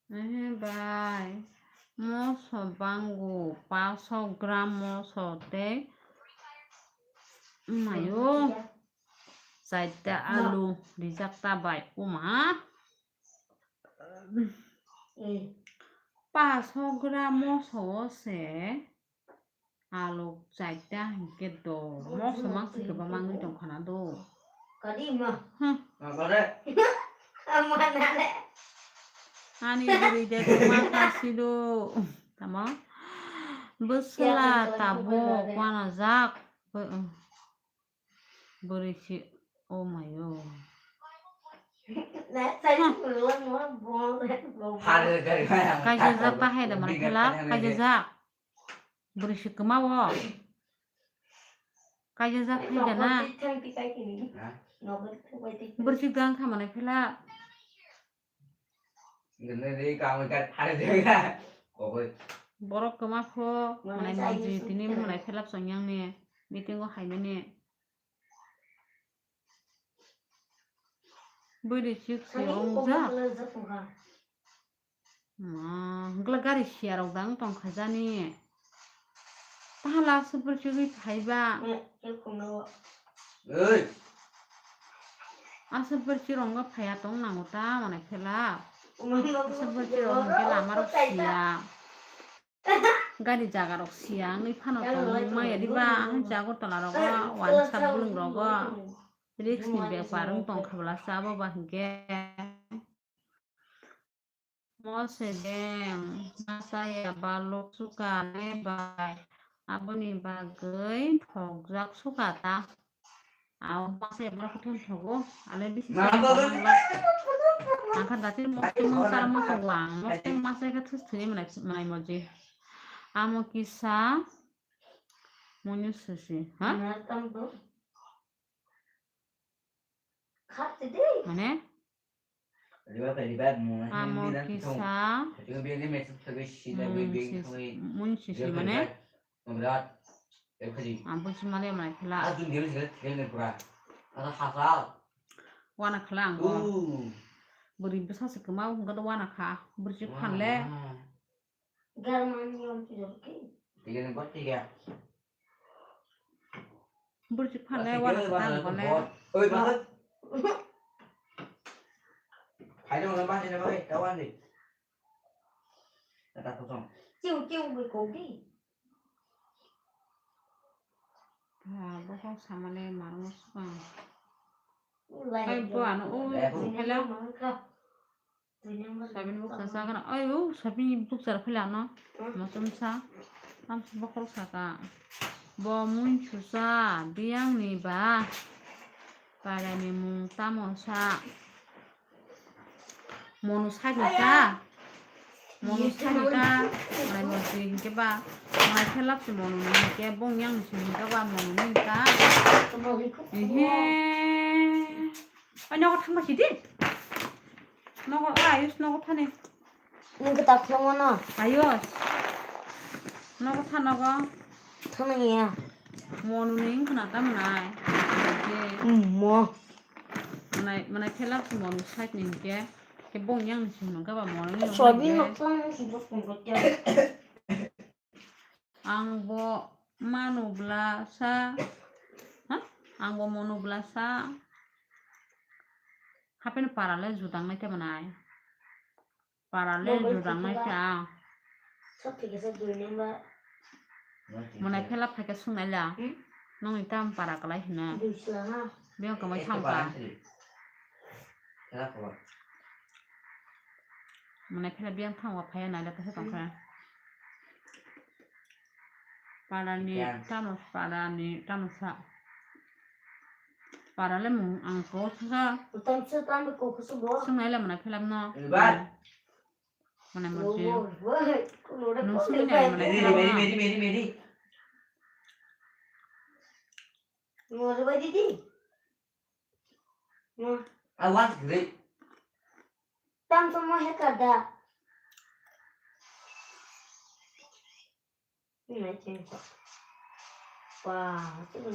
Ehe bai, moso bango, paso gram moso tei mayo. Chaita alu rijak ta bai uma. Paso gram moso o se alu chaita hinkhe do. Moso mangsi kwbangma wngwi tongkha na do. Kadi ma. Hmm. Ama nale. Ani bwrwi de kwma khasi do. Tamo? Bwswla tabuk wanajak. Bw-, bwrwi si, oh my God. Kaijajak ta hai da mani khala, kaijajak. Bwrwi si kwma o. Kaijajak hai da na. Bwrwi si gang kha mani khala. Borok kwma pho, mwnai moji tini mwnai phelap chongyang ni meeting o haimani. Bwrwi chuk si wngjak. Ma, hwnkhe gari siya rok dang tong kha jani. Tahala aswk bwrwi chugwi phaiba. Oi. Aswk bwrwi chirok wngkha phaiya tong nango ta mwnai phela. Aswk bwrwi chirok hwnkhe lama rok siya. Gari jaga rok siya wngwi phano tong maya diba, ang jaga tola rogo, wansa bulung rogo. Risk ni bepar wng tong kha bwlasa abo ba hwnkhe. Mose beng, masa ya balok suka le bai. Aboni bagwi thokjak suka ta. Aw masa ya balok thon thogo. Ale bisi. Angkha dati mosong sar mosong wang. Mosong masa ya thus thuni manai manai moji. Amo kisa. Munu susi. Ha? Mane? Amo kisa. Mun sisi mane? Ang buji mane mai khala. Wana khala ang. Bwrwi bwsa se kwma wngkha do wana kha. Bwrwi phan le. Tiga ni bot tiga. Bwrwi phan le wana kha ang kone. Oi, bot. Hai dong, bot ni bot, kawan di. Kata kosong. Ciu ciu bui kok di. Ha, bokong samane marmo sukang. Ai bo ano o hello. Sabini buksa sakana. Ai o sabini buksa phela no. Mosomsa. Tamsi bokhorok saka. Bo munchusa biyang ni ba. Parani mung tamo sa. Monu sakni ta. Monu sakni ta. Manai monu si hinkhe ba. Manai khelap si monu ni hinkhe bong yang si hinkhe ba monu ni ta. Ehe. Ai nogo thangma si di. Nogo ayus nogo thani. Nwng kwtal khwlangma no? Ayos. Nogo tha nogo. Thangna ya. Monu ni wngkha na tamo nai. Mo. Manai, manai khe lak si monu side ni hinkhe. Khe bong yang ni simi nangkha ba monu ni. Soybean no tlang si bok tong kotya. Ang bo manu bwlasa, ha? Ang bo manu bwlasa. Hapeno para le judang nai tei manai. Para le judang nai ta. Manai phela phaikhe swngnai la. Nongni tam para kwlai hino. Biyang kwmai thangkha. Manai phela biyang thango phaiya naila kaisa tongkha. Parani tamo, parani tamo sa. Para le mung ang ko sa. Swngnai la manai phela no. Manai mo si. Nung swngnai manai phela no. I want great. Tam to mo he kada. Ni mai chen. Wa, tu mo.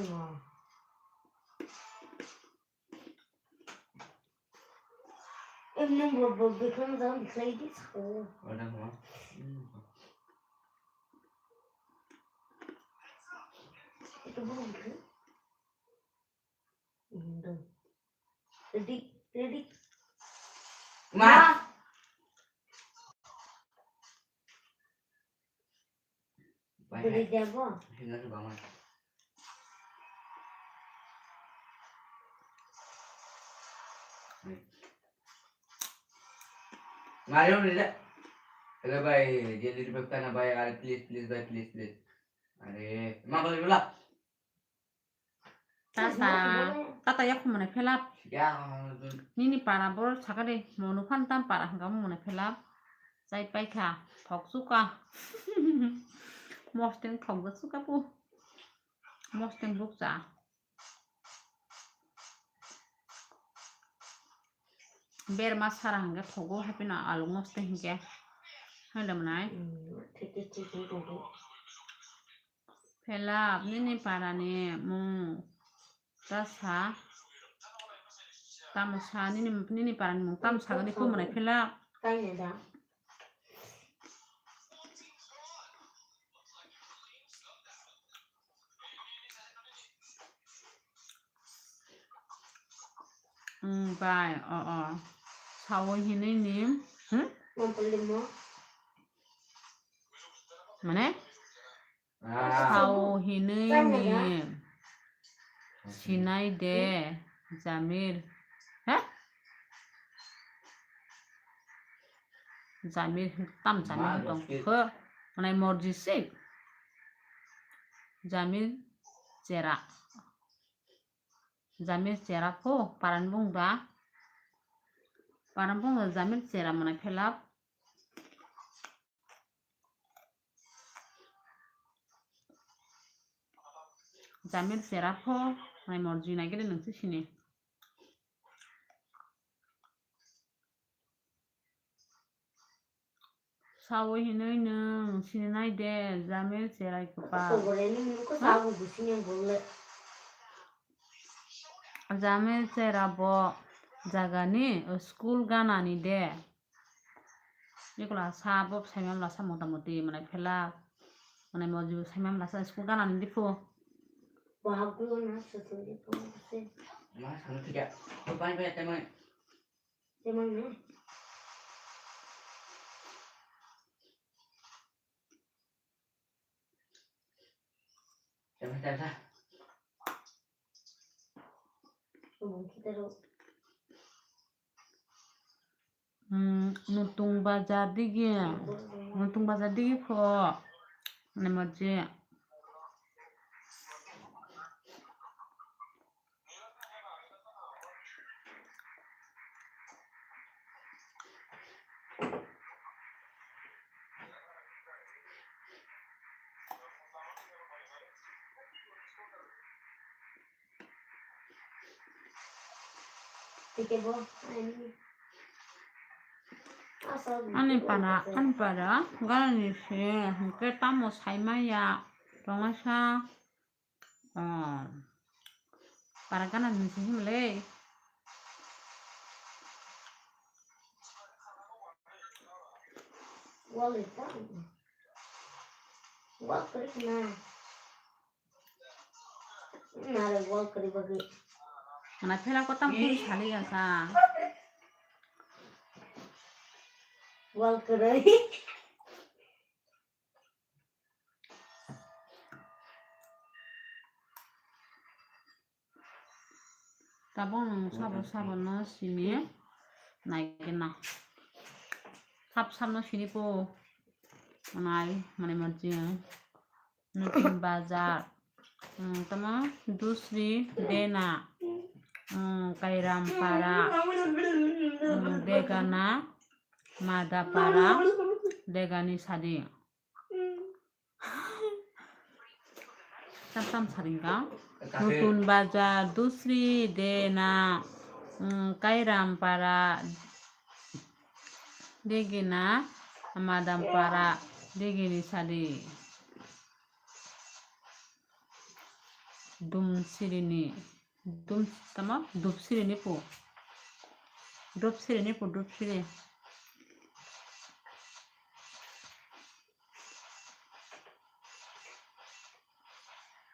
Em nung bo bo bikhan jam bikhai di sako. Wala mo. Itu bo bikhan. Indo. Ready, ready. Ma. Bwrwi debo? Mario ni le. Hello bhai, jai Liri Bhakta na bhai, are please, please bhai, please, please. Are, ma bhai bola. Tasa, tata yak mane phelap. Ya. Nini para bor sakade, monu phan tam para hangka mane phelap. Chai paikha, thok suka. Mosteng thok da suka pu. Mosteng bukcha. Berma sara hangke thogo happy na alung mosteng hingke. Hai da manai. Phelap nini parani mung ta sa, tamo sa nini, nini parani mung tamo sagani ko manai phelap. Hmm, bai, o, o. Sawi hinui ni, hmm? Mane? Sao hinui ni sinai de, Jamir. He? Jamir tam Jamir tong kho. Manai morji se. Jamir chera. Jamir chera pho paran bung da. Paran bung da Jamir chera manai phelap. Jamir chera pho, nai morji nai gede nungsi sini. Sawi hinui nung sini nai de, Jamir cherai kwpal. Jamir chera bo jagani school ganani de. Nikola sa bo saimam lasa motamoti manai phelak. Manai moju saimam lasa school ganani diphu. Wahagulona susun diphu se. Ma sanu thikya. Bai bai temai. Temai ne. Temai temai. Hmm, Nutung Bazar digi, Nutung Bazar digi pho, nai moje. Ani para, ani para, gana ni se, hingke tamo saimaya, tongmasa, oh, para gana ni se himle. Wal ita, wal krik na. Nare wal kwrwi bagwi. Mana phela ko tam phuru sali ya sa. Wal kwrwi. Tabuk nwng sabo sabo no sini nai khe na. Sab sab no sini po. Nai mane manjing. Nutun Bazar, mm, tamo Dusri Dena, mm, Kairam Para, mm, Degana, Mada Para, Degani Sadi. Tam tam saringka. Nutun Bazar, Dusri Dena, mm, Kairam Para, Degina, Madam Para, Degini Sadi. Dum sirini, dum tamo? Dup sirini pu. Dup sirini pu, dup siri.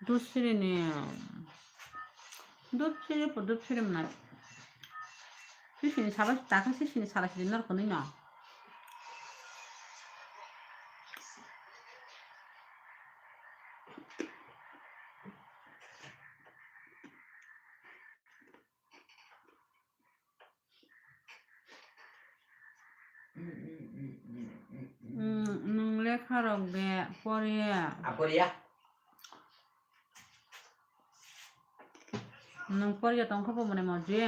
Dup sirini, dup siri pu, dup siri mwnai. Sini saba, takha si sini sara sini nor kwnwi no. Mm, nwng lekha rok de poriya. Aporiya. Nwng poriya tongkha bo mane morji.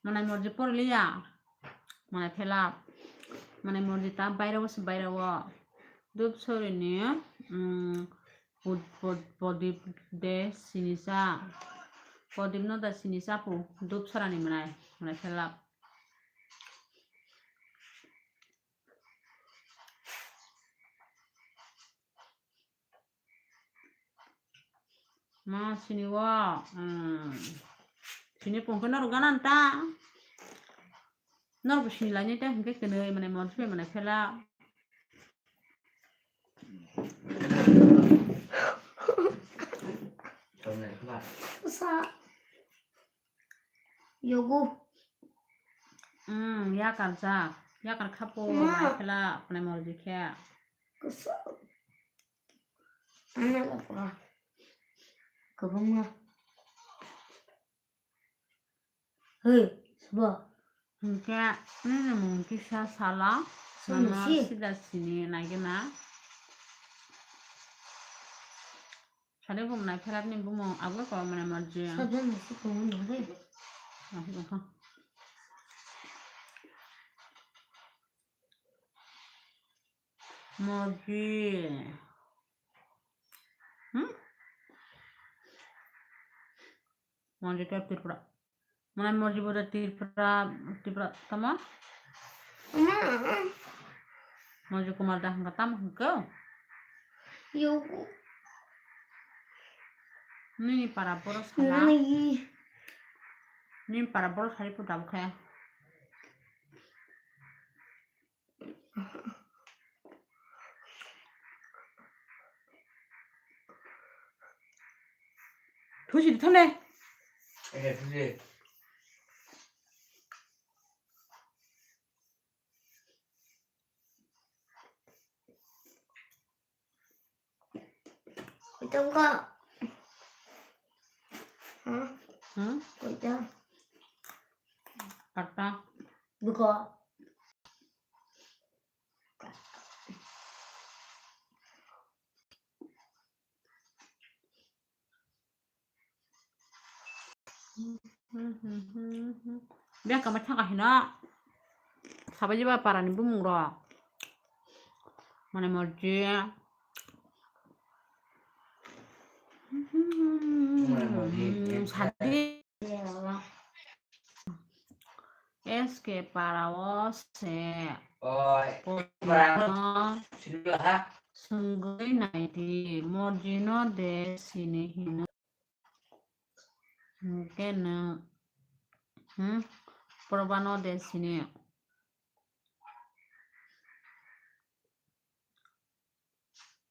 Mane morji porliya. Mane phela. Mane morji ta baira o se baira o. Dub sori ni, mm, Pod-, pod-, Prodip de sinisa. Prodip no da sinisa pu. Dub sarani manai. Manai phelap. Ma sini wo, mm, sini pungke norok ganan ta. Norok sini laini ta hingke kene manai mon sui manai phela. Sa. Yogo. Hmm, yakar jak. Yakar khapo, ma. Nai phela, pwnai morji khe. Kusa. Ano la pura. Kabunga. Hey, suba. Hingke, nini mung kisa sala. Sini mama si. Sida sini nai gana. Sani bumung nai phelap ni bumung abo ko mane morji. Sabjang nasi kumun dong deh. Ah, dong kha. Morji. Hmm? Morji ke Tripura. Mana morji boda Tripura, Tripura tama? Morji Kumar da hangka tama hangka? Yo. Nini para boros khala. Nini para boros hari pura bukhe. Thusi di thane. Eh, thusi. Koitang ka. Hah? Hmm? Koitang. Kata. Buka. Biyang kama thangka hino. Sabaji ba parani bumung rok. Mane morji. Mane morji. Sadi. S K para o se. Oi. Para. Sini ha. Sungui naidi, morjino de sini hino. Hingke nwng, hmm, probano de sini.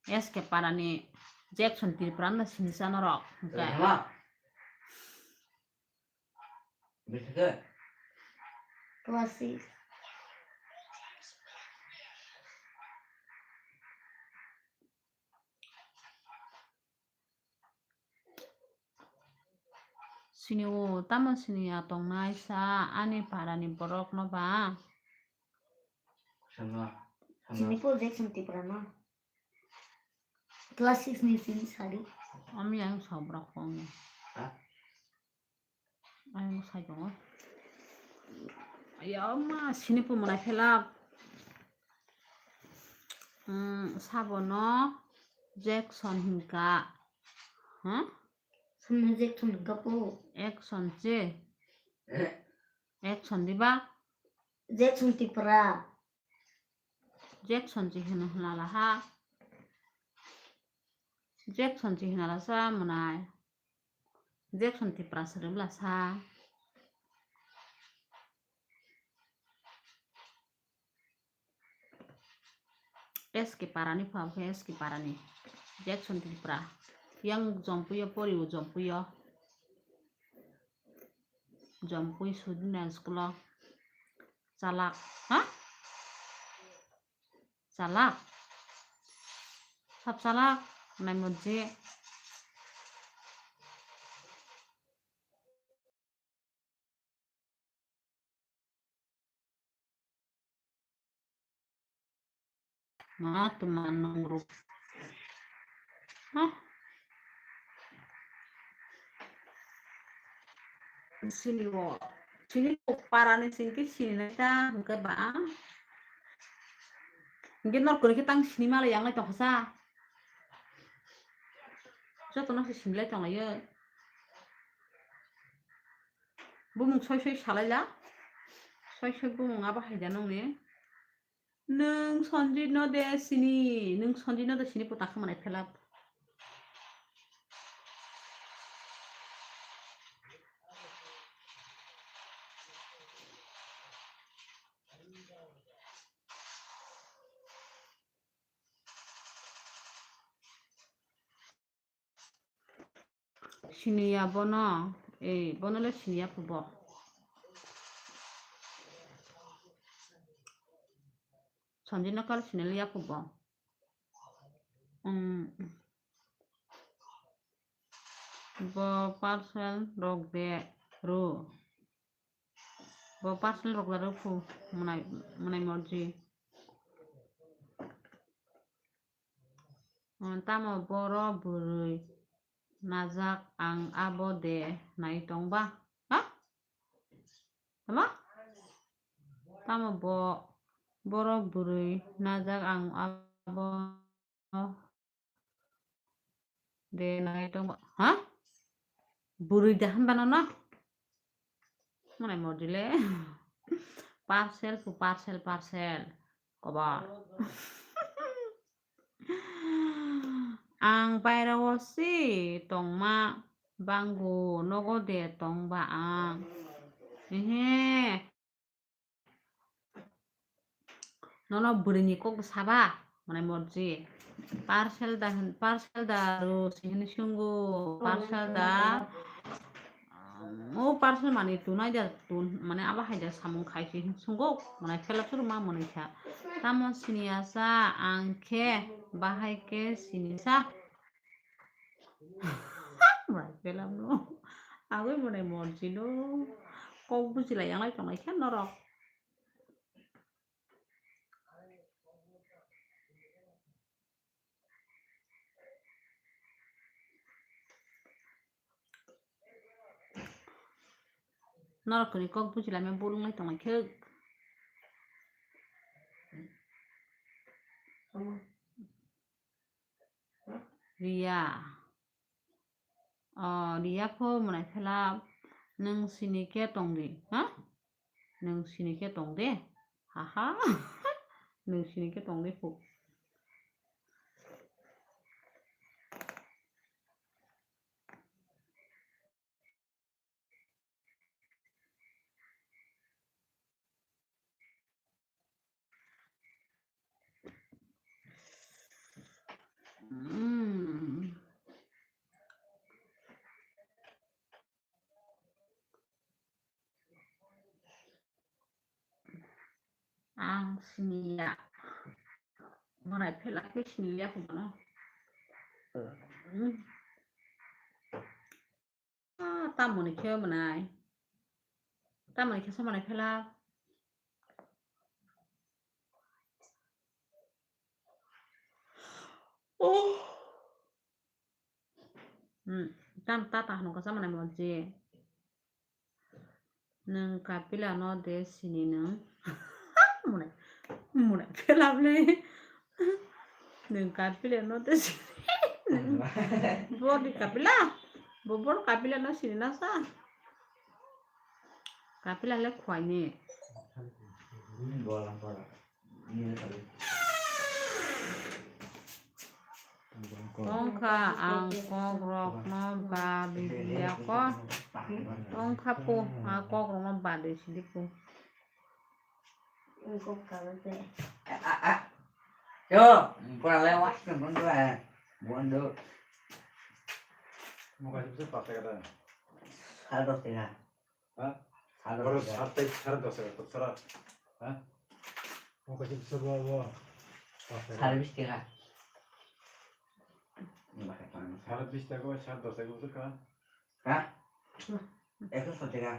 S K parani Jackson Tripura no sini sa norok. Hingke. Class six. Sini o tamo sini ya tongnai sa ani parani borok no ba. Sini po Jackson Tripura no. Class six ni sini sadi. Ami yang sobra kong. Ha? Ayang sai tongo. Ayama sini pumuna khelak. Hmm, sabono Jackson hinka. Ha? Sumno Jackson hinka po. Action che. Action diba? Jackson Tripura. Jackson chi hino hinala ha. Jackson chi hinala sa munai. Jackson Tripura sari bwla sa. S K parani pha khe S K parani. Jackson Tripura. Yang jompuyo poriwo jompuyo. jompui sudina school o. Chalak, ha? Chalak. Sab chalak, nai mojje. Ma tuma nungruk. Hah? Sini wo. Sini wo parani sini ke sini nai ta hingke ba. Hingke nor kori ke tang sini mala yang lai tong sa. Joto no se sini lai tong lai yo. Bumung soi soi salai la. Soi soi bumung abo hai da nung ni. Nwng Sanjit no de sini, nwng Sanjit no de sini puta khamanai phelap. Siniya bono, eh, bono le siniya phubo. Sanjit no kal siniliya phubo. Um, bo parcel rok de ro. Bo parcel rok laro phu mwnai, mwnai morji. Hmm, tamo boro bwrwi najak ang abo de nai tong ba? Ha? Tamo? Tamo bo boro bwrwi najak ang abo de nai tong ba? Ha? Bwrwi de hamba nono? Mane mojile. Parcel pu parcel, parcel. Koba. Ang paira o si tongma banggo nogo de tong ba ang. Ehe. Nono bwrwini kok saba, mane morji. Parcel da hin, parcel da ro si hin sungo, parcel da. O parcel mani tunai da tun, mane abo hai da samung khai si hin sungo, mane phelap suru ma mani kha. Tamo siniya sa, ang khe, bahai khe sini sa. Mane phelap no. Agoi mane morji no. Kok bujilai yang lai tonglai khe norok. Norok ni kok bujilai ma bolong lai tonglai khe. Riya. O, Riya pho mwnai phelap, nwng sini khe tong di, ha? Nwng sini khe tong de, ha ha, nwng sini khe tong de phu. Hmm. Ang siniya. Mwnai phelak khe siniya kho bono. Hmm. Ah, tamoni khe mwnai. Tamoni khe mwnai phela. Oh. Hmm, tam ta ta hano kasa mwnai mo je. Nwng kapila no de sini nwng. Mwnai, mwnai phela le. Nwng kapila no de sini. Bo di kapila. Bo bor kapila no sini na sa. Kapila le khwai ni. Tongkha ang kok rok no ba di ya ko. Tongkha po ang kok rok no ba di sidi ko. Yo, pura lewat kan pun tu eh. Bukan tu. Mau kasih besar pakai kata. Seratus tiga. Ha? Boro sat tai sare dos taka to sara. Ha? Sare bis taka. Sare bis taka, sare dos taka. Ha? Ekso sot taka.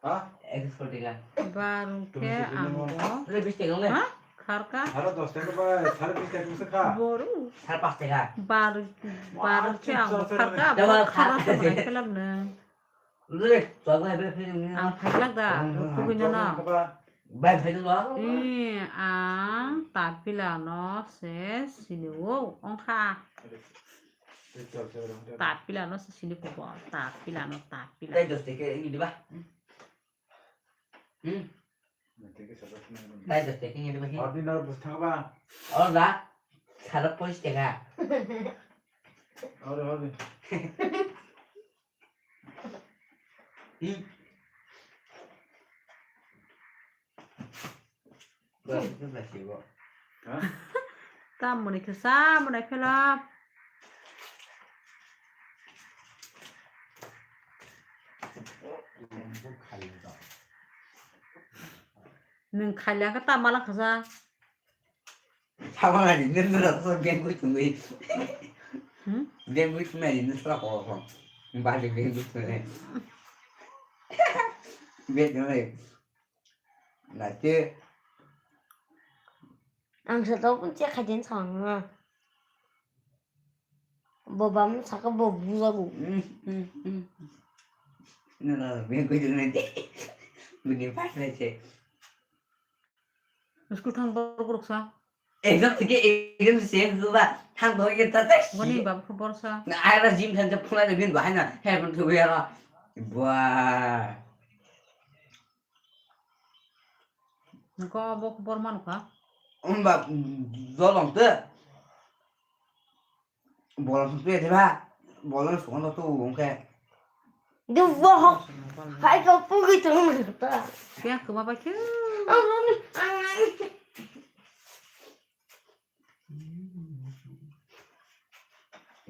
Ha? Ekso sot taka. Barung khe ang bo. Sare bis taka le. Ha? Kharka? Sare dos taka ba, sare bis taka se kha. Boru. Sare pas taka. Barung, barung khe ang bo kharka. Bo kharka. Sare dos taka. Dua kharka. Sare dos taka. Dua kharka. Ang phailak da. Kugui no no. Bai phai dolo. Eh, ang tapila no se sini wo ongkha. Tapila no se sini ko bo, tapila no, tapila. Dai dos teke ini diba. Hmm. Dai dos teke ini diba. Ordinary bus thangba. Orda. Sara polis teka. Ore, ore. Hmm. Ba, itu nasi, bo. Hah? Tamoni kisa, mona phela. Nung khaila ka tamala kasa. Sama ni nung nung so bengkui tungui. Hmm? Bengkui tungui ni nung so ko ko. Bali bengkui tungui. Bengkui tungui. Na te. Ang sa to pun che khajen sang na. Bo bam saka bo bujago. Hmm, hmm, hmm. Nung nung bengkui tungui ni. Bini pas na che. School thang borok borok sa. Exam thike exam se ba thang doi ke ta ta. Wani bab kho borsa. Na ai ba gym thang phuna de bin bahai na. He pun thu ya ra. Ba. Ko bo kho bor man kha. Um ba, jolong te. Bolong sung tuya diba? Bolong sung no tu wong ke. Duwa hok. Hai ko pugi tu ta. Kya kuma ba kya?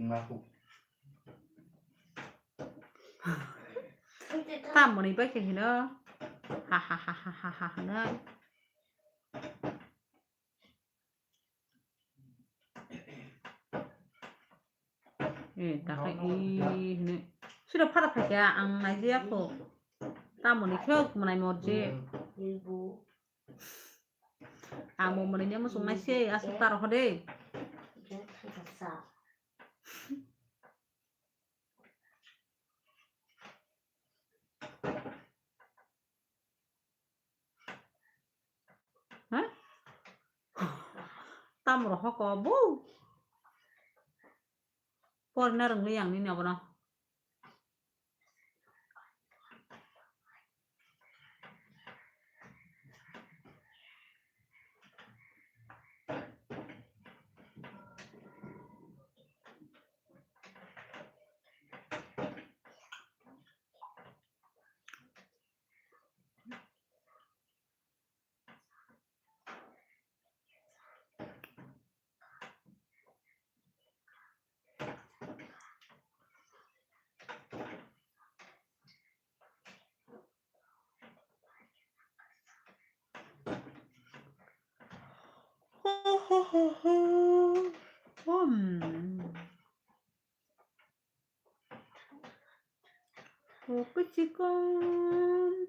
Ngaku. Tamoni ba kya hino. Ha ha ha ha ha ha na. Eh, takai i hini. Sira phara phaikha ang naijaya kho. Tamoni khe manai morje. Ang bo manai ne musung naise asuk taro hode. Ha? Tamro hoko bo. Porna rwngli yang nini abono. Hmm. Kuchikon.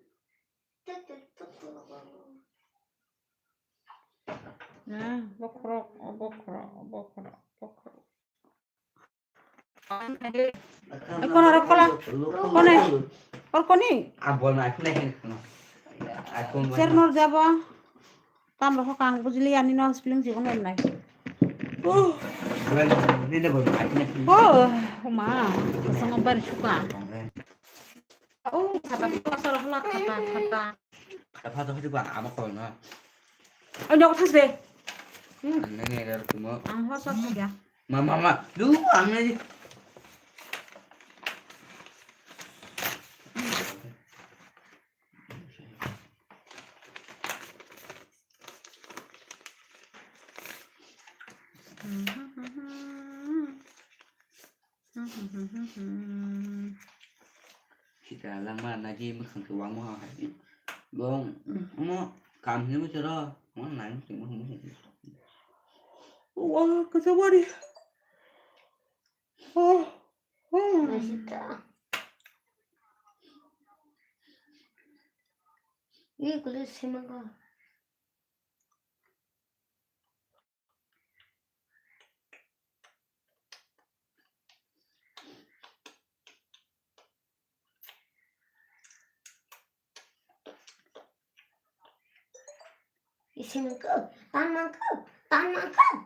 Ah, bokhorok, oh, bokhorok, oh, bokhorok, bokhorok. Eh, kono rok kola? Kone? Or koni? Abol na, aku nahi kono. Aku mau. Cher nor jabo. Tam rok kang bujili ani no spelling jibon em nai. Oh. Bulan ni na bol, aku nahi. Oh, ma. Sangat bar suka. Oh, kata pasal halak kata, kata. Kata pasal itu ba, ama kau na. Oh, nyok tas deh. Hmm. Nene ada rumah. Ang hosok saja. Mama, mama, dulu ame. Langma naji mwkhang se wangma hai. Bong, omo kam hinwi choro, omo nai mwkhang mwkhang. Wa, kasa wari. Oh, oh. Nasita. Ini kulit semangka. Isi mangkuk, tan mangkuk, tan mangkuk.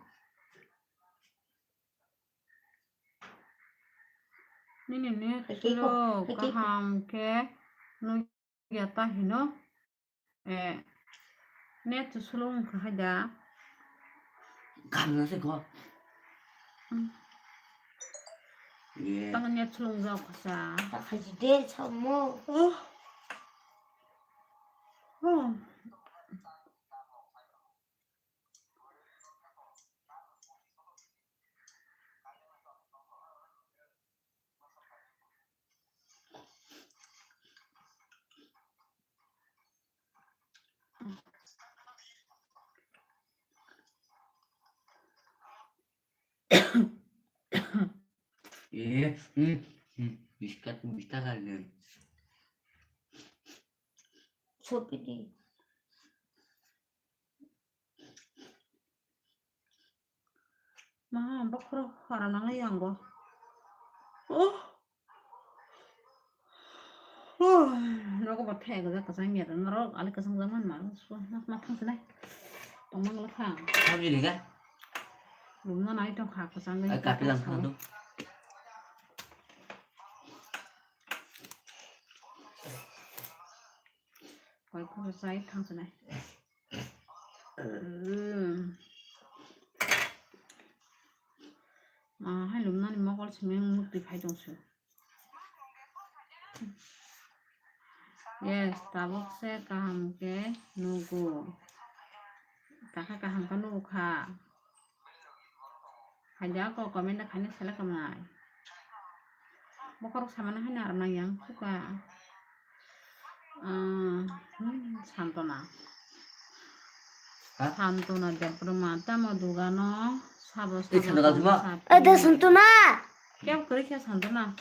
Nini net slow, kaham khe nukya ta hino. Eh, net to slow wngkha hai da. Kaham na se kho. Hmm. Ye. Tang net slow wng jak kha sa. Ta khai de chamo. Oh. Oh. Eh, hmm, hmm, biskat, biskat lagi. Sopi di. Ma, bokhorok hora nangai yango. Oh. Oh, nogo bo thai gajak kwchang ya, norok ali kwchang jaman ma, ma thang sinai. Tongmang lakha. Sabji lega? Rumna nai tong kha kwchang. Ai, kapi lang thang do. Koi koi sai thang sinai. Ah, hai lumnani mokol simi mukti phai tong se. Yes, tabuk se kaham ke nugo. Kaka kaham ke nugo kha. Haida ko comment da khaina selek kamnai. Bokhorok samani haino aro nang yang suka. Ah, hmm, Santona. Ha? Santona Debbarma tamo dugano sabo. Ei, sabo Santona sabo kalsima? Sapi. Ada Santona. Kya kori kya Santona?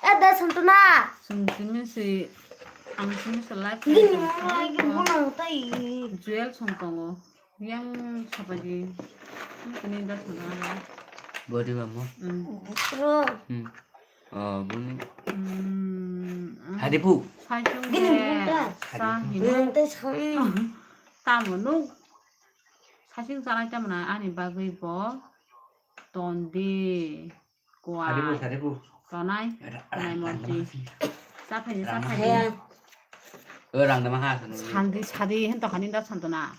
Ada Santona. Sung simi si, ang simi si live. Gini mo lagi mo nang tai. Juel song tongo. Yang sapaji. Kini da sana. Body mamo. Hmm. Bro. Hmm. Oh, buni. Hmm. Hadi pu. Saisung. Gini de. Mo da. Sa hino. Mo da sa. Tamo nuk. Saisung sanai tamo na ani bagwi bo. Tondi. Kwai. Saribu, saribu. Tonai. Ra-, ra-, tonai ra-, monti. Ra-, Saphai, ra-, saphai. Ra-, o rang dama ha, sanu. Sandi, sadi, hento hani da Santona.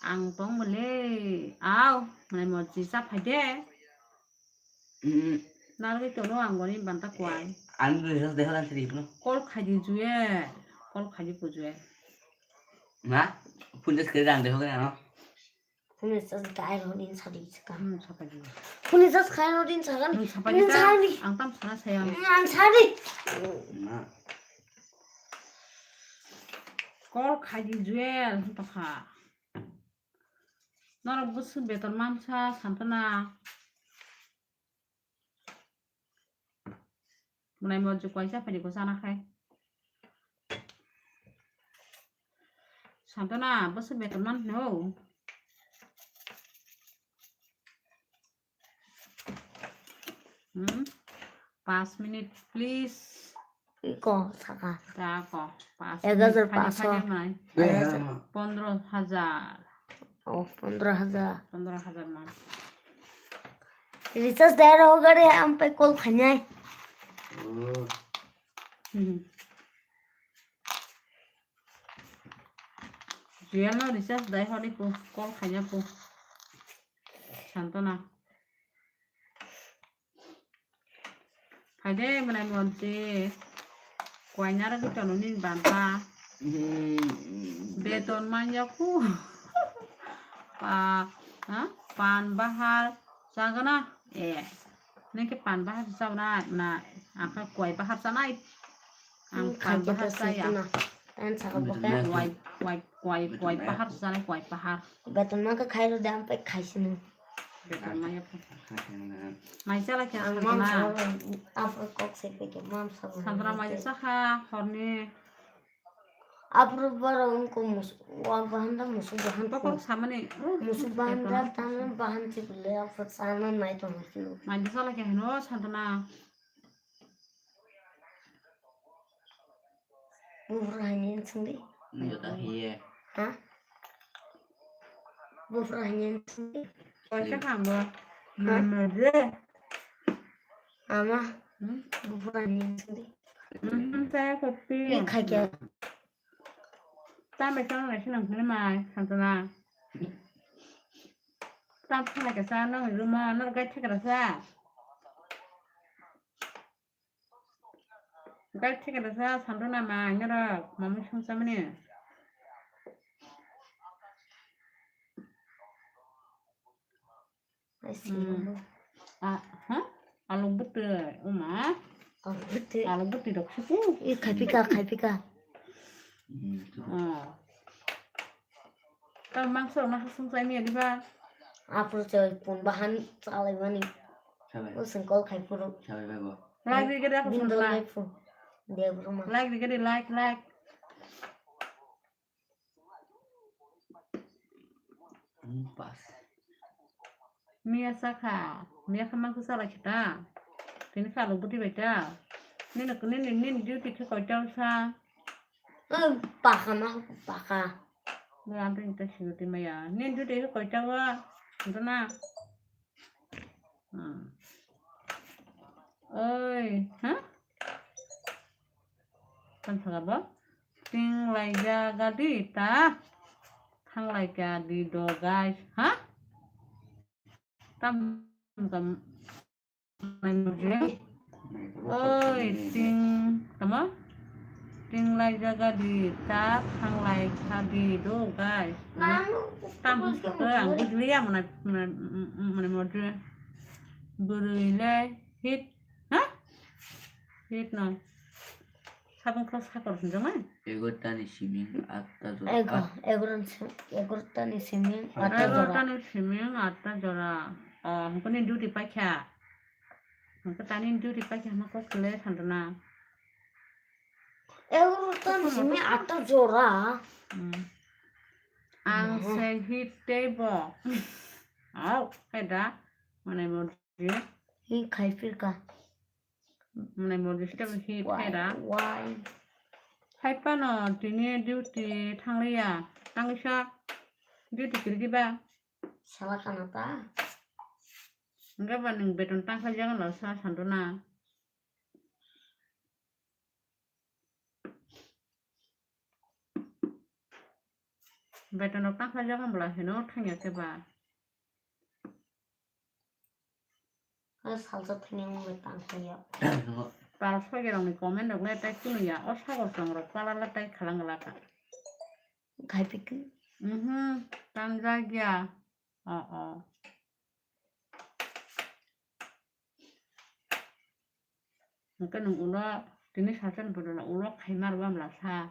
Ang tong mole. Au, tonai monti saphai de. Mm. Narwi tono ang goni banta kwai. Ang dui ras deha lang sari, no? Call khaidi juye. Call khaidi pujue. Ma, phone just kere rang deha kere, no? Phone recharge dai rw din sadi saka. Hmm, sapai di. Phone recharge khai rw din saka. Hmm, sapai di. Phone sadi. Ang tam sana saya. Hmm, ang sadi. Na. Call khai di Juel, pakha. Norok bwswk beton mansa, Santona. Mwnai mo jukwai cha phai ko chana khai. Santona, bwswk beton man hino. Hmm? Pas minute, please. Iko saka. Da ko, pas minute. Ek hajar paso. Phai, phai, phai, phai. Pondro hajar. Oh, pondro hajar. Pondro hajar man. Recharge dai rw gare, ang pai call khainai. Oh. Hmm. Juel no recharge dai hori po, call khaina po. Santona. Phaide mwnai monti. Kwaina rw gwi tono nini banta. Hmm. Beton manya ku. Pa, ha? Pan bahar chagana? Eh. Nini khe pan bahar chabna na? Ang kha kwai bahar chanai. Ang Hmm, kha khaikhe bahar to chaya. Santana. Tan saka Beton boke. Nai. Kwai, kwai, kwai, Beton kwai nai. Bahar chanai, kwai bahar. Beton ma kha khairo de ang pai khaisini. Beton maya pha. Kha khe na. Mai chala khe Ang Santana. Mam saka, afro kok se peke, mam saka. Santana mai cha kha horni. Aphuru borok wngkha mus-, wak bahan da musuk bahan Bokhorok kho. Samani, uh, Musuk bahan da ekdom. Tamo bahan chikle aphuru chana nai tongma chikle. Mai di sala khe hino Santana. Buphuru haini sungdi. Nyo ta hiye. Ha? Buphuru haini sungdi. Kaisa khambo. Ha? Mama je. Ama. Hmm? Buphuru haini sungdi. Hmm, saya kopi. Ni khaikya. Tamo chong lai sinang philmai, Santana. Tam philai kasa nang ruma, nang gai thakra sa. Gai thakra sa, Santana ma, nyorok, mama sung samani. Ai, Hmm. singkung. Ah, ha? Alok bwtwi, uma? Alok bwtwi. Alok bwtwi rok suku. I khaipika, khaipika. Hmm. Ah. Tamo mangsa rok na hasung chai maya diba? Aphuru chai pun bahan chalai mani. Sabai. O singkol khai phuru. Sabai bai bo. Like ri gede ako Bindol sundla. Lai phun. Debru ma. Like ri gede, like, like. Hmm, pas. Miya sakha, miya kha mangsa chalai khe ta. Tini kha alok bwtwi bai ta. Nini, nini, nini duty khe koita sa? Ang pakha ma, pakha. Bo ang tini ta security maya. Nini duty khe koita wa? Dona. Hmm. Oi, ha? Kan thaka bo? Ting lai ja gadi ta. Thang lai ka di do guys, ha? Tam kam. Oi, ting, tamo? Ting lai ja gadi ta, thang lai ka di do guys. Tam ka ang bujliya mane, mane, mane modre. Bwrwi le hit, ha? Hit no. Sabung khe sakor hinjak nai? Egarota ni siming atta jora. Ego-, egarota ni si-, egarota ni siming atta jora. Egarota ni siming atta jora. O, hwnkhe nini duty paikha. Hwnkhe tani duty paikha hwnma kok kwlai Santana. Egarota ni siming atta jora. Hmm. Ang se hit tei bo. Au, khe da. Mane mo di. Hi khai pirka. Mwnai modi step hi Why? Phaira. Why? Hai pano tini duty thangliya. Tangsa duty kirigi ba. Sala kana ta? Enggak ba nung beton tangsa jangan lo sa santuna. Beton rok tangsa jangan bela heno thangya ke ba. Salsa thani wngwi tangkhaio. Pal sogerokni comment rok le tai kunuya, o sagor chongrok pala le tai khalang glaka. Khai piki. Mhm, tanjak ya. O, o. Hwnkhe nwng ulo tini salsa ni bodol ulo khaima rwbamla sa.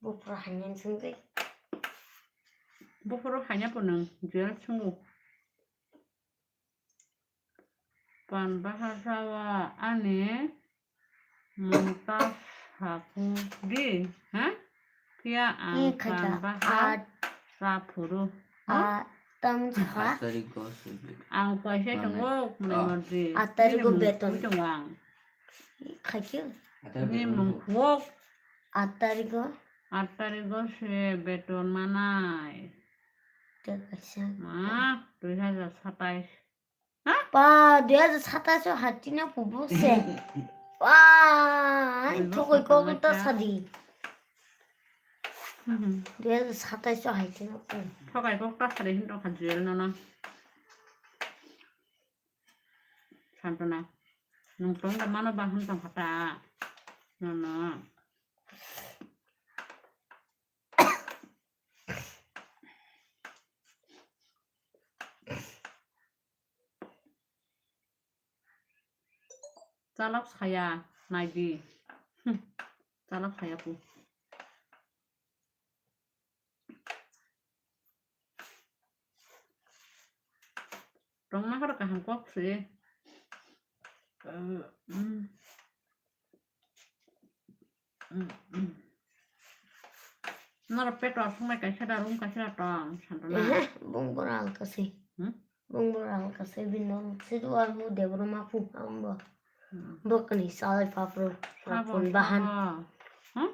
Buphuru hanya swngwi. Buphuru hanya po nwng jel swngwi. Pan bahar sawa ani mungta saku di, ha? Phiya ang pan bahar sa phuru. A, tam sakha. Atari go se. Ang kaisa tongo, mwnai modi. Atari go beton. Tongo ang. Khaikhe. Ni mung khwok. Atari go. Atari go se beton manai. Te kaisa. Ma, dui hajar satais. Ha? Pa, dui hajar satais o hatina kubuk se. Pa, hai thokoi kok ta sadi. Dui hajar satais o hatina kubuk. Thokoi kok ta sadi hin tokha jel nono. Santona. Nung tong da mano ba hin tong khata. Nono. Chalok saya, naidi. Hmm, chalok saya pu. Tongma khe kaham kok se. Eh, mm. Mm, mm. Noro peto aswknai kaisa da room kaisa da tong, Santana. Ehe, bung bora alkasi. Hmm? Bung bora alkasi bino. Sidu amu Debbarma pu ambo. Hmm. Bokni salai papro. Sabo, sapun bahan. Sabo. Hmm?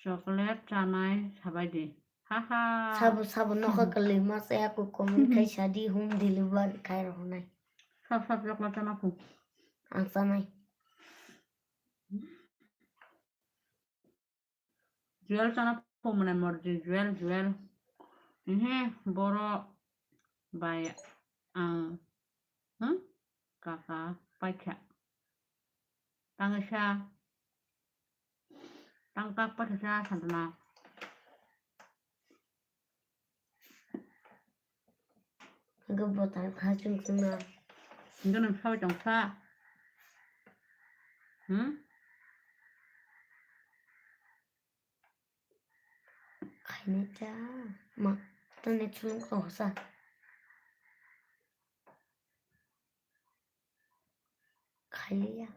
Chocolate chanai sabai di. Ha ha. Sabo, sabo nokha kwlwi ma saya ku comment khai sadi home delivery khai roknai. Sab sab chocolate chana pu. Ang chanai. Juel chana phumani morji, juel, juel. Ehe, boro bai ang, hmm? Kaka paikha. Tangsa, tangka paikha sa Santana. Hwnkhe bo tang kha chwng chwngno. Hwnkhe nwng sabai tong kha. Hmm? Khaina cha. Ma, toni chwng tong kha sa. Khaiya.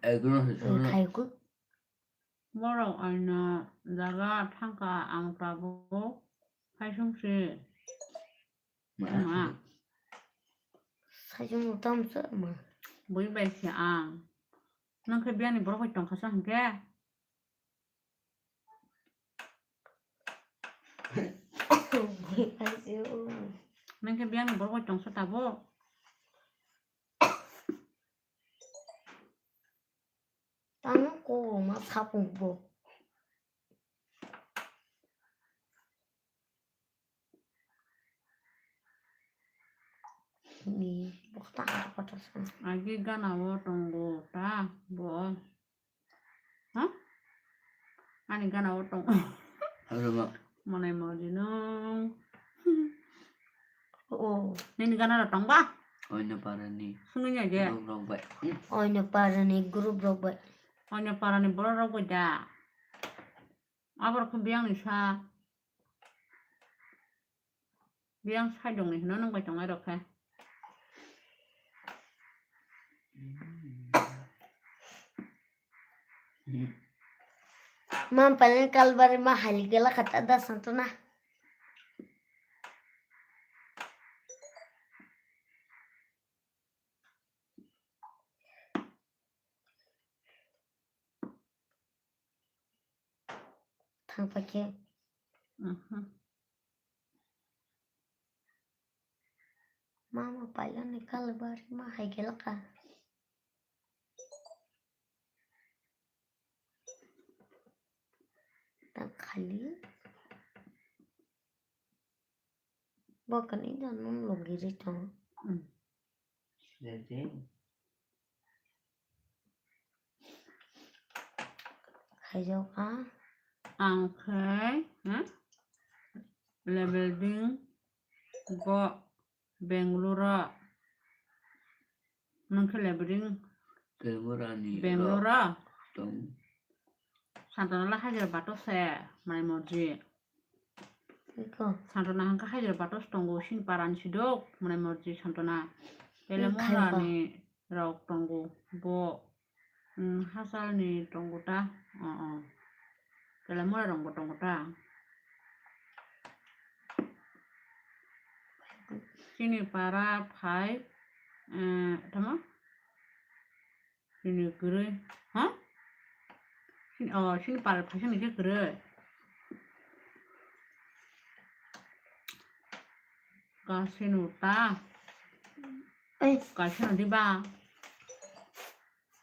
Ekno se Khai ku. Borok aina jaga thangkha ang tabuk. Phaisung se. Ma. Ma. Sajung tam se ma. Bui bai se ang. Nang khe biyani borok bai tongkha sa hwnkhe. Nang khe biyang borok bai tongsa tabuk. Tamo kok ma sapung bo. Ni bokta kotor sana. Agi gana o tongo ta bo. Ha? Ani gana o tong. Aro ma. Manai modi nung. Oh. Nini gana ro tong ba? Oino parani. Sungni ya je. Group rok bai. Oino parani group rok bai. Oino parani borok rok bai da. Abor khe biyang ni sa. Biyang saidong ni hino nang bai tongnai rok khe. Mam paling kalbari ma hali gela kata da santuna. Thang paikhe. Mhm. Mama pailani kalbari ma hai gelaka. Tang khali. Bo kani da nun logi ri tongo. Hmm. Sede. Khaijak a. Ang khe, hmm? Level ding go Bangalore. Nung khe level ding Bangalore ni Bangalore. Tong. Santana la hajira bato se, mai morji. Iko. Santana hangka hajira batos tongo, sini parani sidok, mwnai morji Santana. Tele Iko, mwnai iko. Rani rok tongo, bo, mm, hasalni tongo ta, o, o. Tele mwnai rokbo tongo ta. Sini para phai, eh, tamo? Sini kwrwi, ha? Sini, oh, sini pal phaisani khe kwrwi. Kasino ta. Ei. Kasino diba?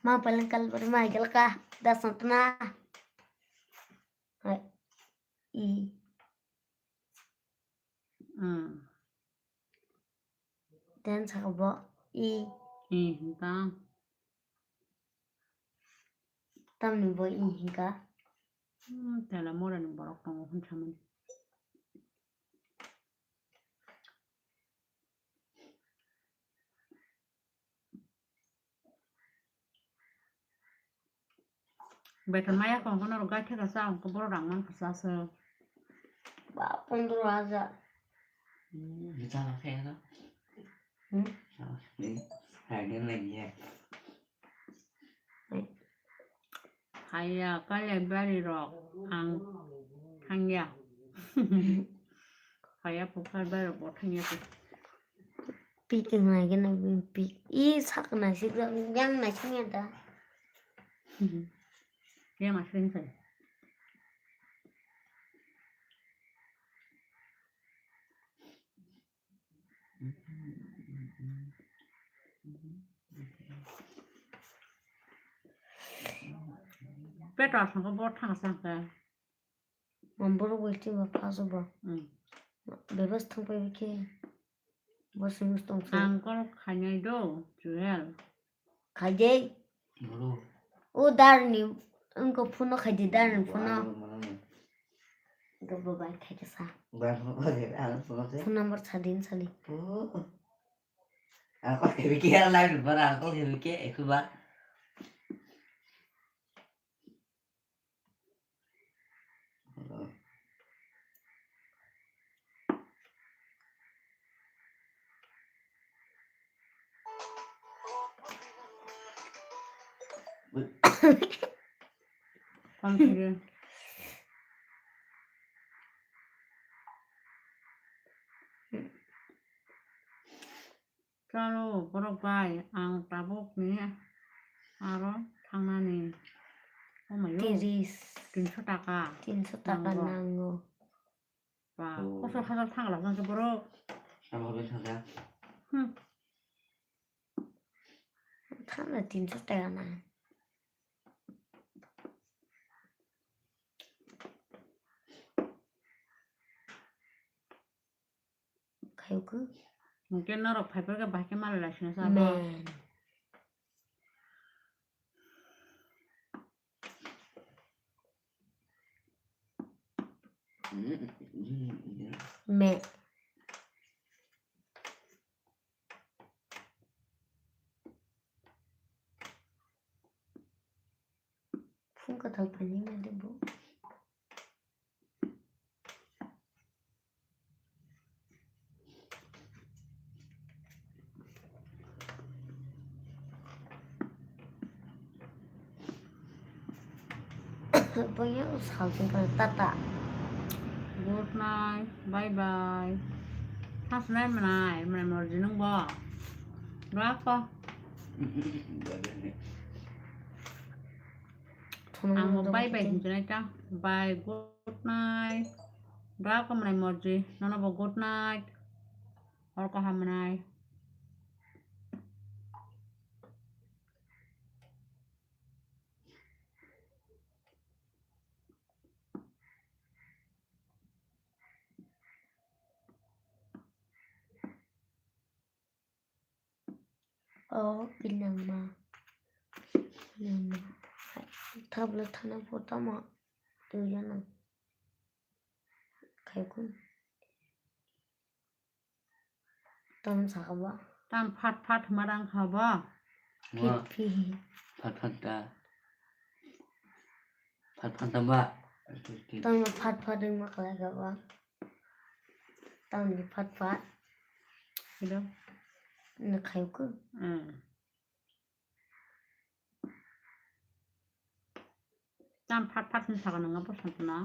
Ma paling kal bari ma gel ka da santna. Hai. I. Hmm. Ten saka bo i. I hingka. Tamni bo i hingka. Hmm, tela mora ni borok tongo hwn samani. Beton maya kong kono rok gaitheka sa, ang koboro rang man kasa se. Ba, pondro hajar. Hmm, jala khe na. Hmm? Jala khe. Hai, den lagi ya. Hai. Haiya, kale bari rok ang thangya. Haiya, pukar bari rok bo thangya. Pik nai gana pik. I sak nai sik yang nai sing ya da. Yang nai sing sai. Petra sangka bo thang sangka. Mamboro waiting ba paso ba. Hmm. Bebas thang pai ke. Bo sing tong sa. Ang kol khainai do, Juel. Khaidei. Bolo. O darni, wngkha phuno khaidi darni phuno. Walo, walo. Wngkha bo bai khaidi sa. Bai phuno khaidi, ano phuno se. Phone number sa din sali. O. Ako khaidi ke live ba, ako khaidi ke, eko ba. Thank you. Chalo, borok bai, ang tabuk ni aro thangnani. Oh my God. Tiris. Tinso taka. Tinso taka nango. Nango. Ba, oh. Kosor hajar thang la jang borok. Abo bai thang ya. Hmm. Thang na tinso taka na. Khayuku. Hwnkhe norok phaiphai khe bahai khe malai laisina sa bo. Men. Me. Phung kwthal painai ma de bo. Boyang salsing khe tata. Good night, bye bye. Thangnai mwnai, mwnai morji nung bo. Dua ko. Ang bo bye bye hinjinai ta. Bye, good night. Dua ko mwnai morji, nono bo good night. Hor kaham mwnai. O pinangma. Pinangma. Tablet thana pho tamo. Twi jana. Khaikun. Tam saka ba. Tam phat phat marang kha ba. Phi phi. Phat phat da. Phat phat da ba. Tam phat phat wng ma khlai kha ba. Tam ni phat phat. Hello. Na khayu ko. Hmm. Tam phat phat ni saka nang bo santo na.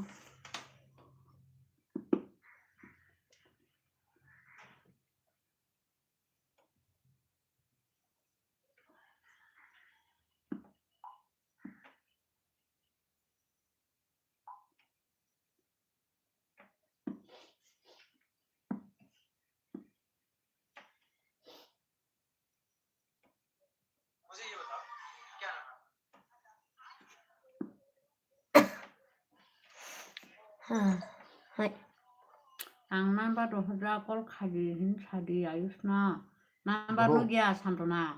Hai. Ang number rohorjak, call khaidi hin sadi Ayush no. Number nukya Santona.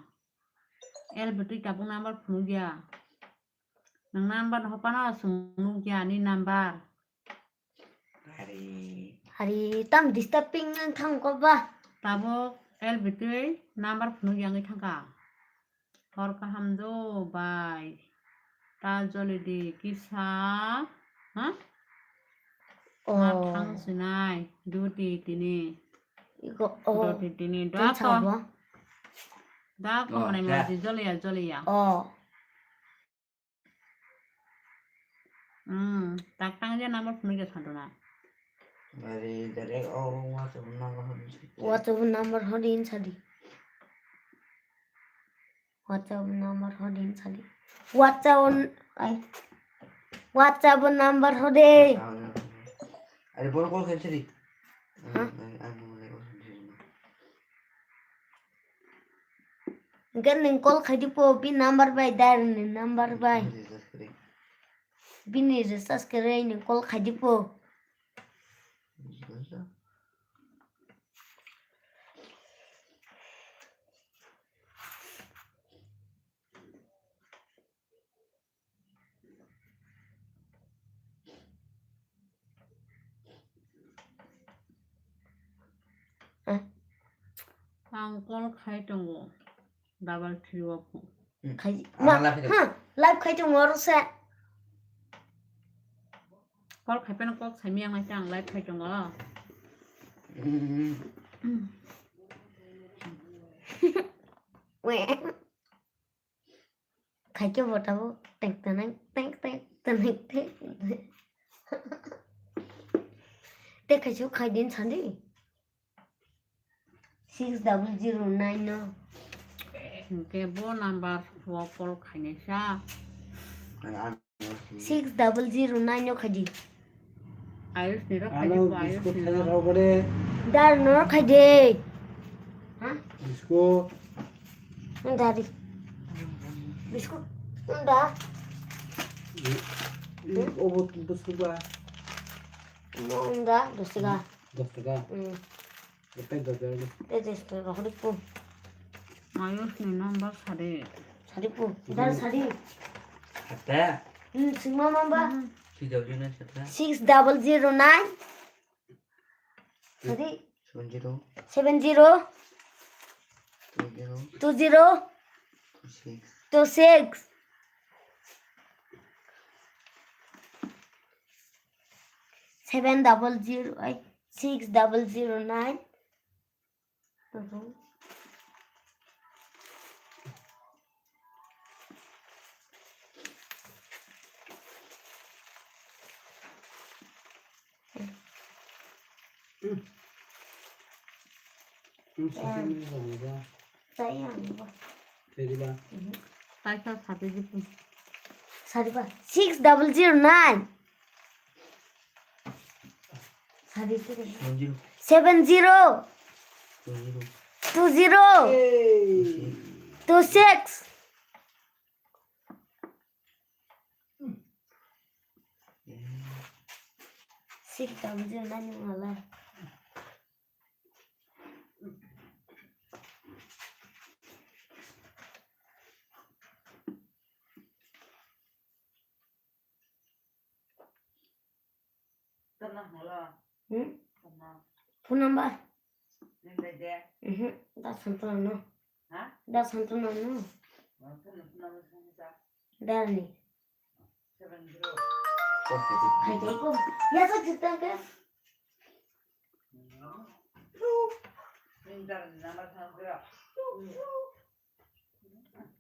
L B T tabuk number phunukya. Nwng number no hopano chwng nukya ani number. Hari. Hari, tam disturbing wng thang ko ba? Tabuk L B T number phunukya wngwi thangkha. Hor kaham do bai. Ta joli di kisa. Ha? Oh. Ma thang sinai. Duti tini. Iko, oh. Duti tini. Tini dua ko. Sabo. Dua ko. Oh, manai ya. Mati joli ya, joli ya. Oh. Hmm, tak tang je number phone ke sadu na. Dari, dari, oh, WhatsApp number hodin sadi. WhatsApp number hodin sadi. WhatsApp number hodin sadi. WhatsApp on, ai. WhatsApp number hode. Ah, ya. Are, bono call khai sadi. Hah? Ang, ang, ang, ang, ang, ang, ang. Hwnkhe nwng call khai di po, bini number bai, direct ni number bai. Bini recharge kwrwi. Bini recharge kwrwi nwng call khai di po. Recharge. Eh. Ang call khai tongo. Double three o phone. Hmm. Khai, ang ma, live khai tongo. Ha, live khai tongo oro se. Call khai phano kok sai miyang nai se ang live khai tongo. Hmm. Weh. Khaikhe bo tabuk teng teneng, teng teng, teneng teng. Te khaisuk khaidin sandi. Six double zero nine no. Hwnkhe bo number o call khainai sa. Six double zero nine no khaidi. Ayush ni rok khaidi, Ayush ni rok. Dar no rok khaidi. Ha? Biscuit. Dari. Biscuit. Unda. Obo biscuit ba. Unda, dos taka. Dos taka. Hmm. Epe dos taka. Te dos taka, hori po. Ayush ni number sadi. Sadi po. Dar sadi. Ate. Hmm, singma mamba. Hmm. Six double zero nine satra. Six double zero nine. Sadi. Seven zero. Seven zero. Two zero. Two zero. Two six. Two six. Seven double zero, ai, six double zero nine. Hmm. Hmm, sisi ni ba ba. Saya ni ba. Jadi ba. Mhm. Taisa sadi di pun. Sadi ba. Six double zero nine. Sadi sadi. Seven zero. Seven zero. Two zero. Two zero. Hey. Two six. Six double zero nine wala. Hmm? Phone number? Mhm, da Santana no. Ha? Da Santana no. Darni. Hai, hai, ko. Ya, sa, chita, ka.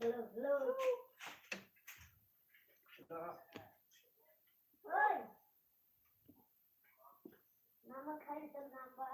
Hello, hello. Oi. Mama, khai, number.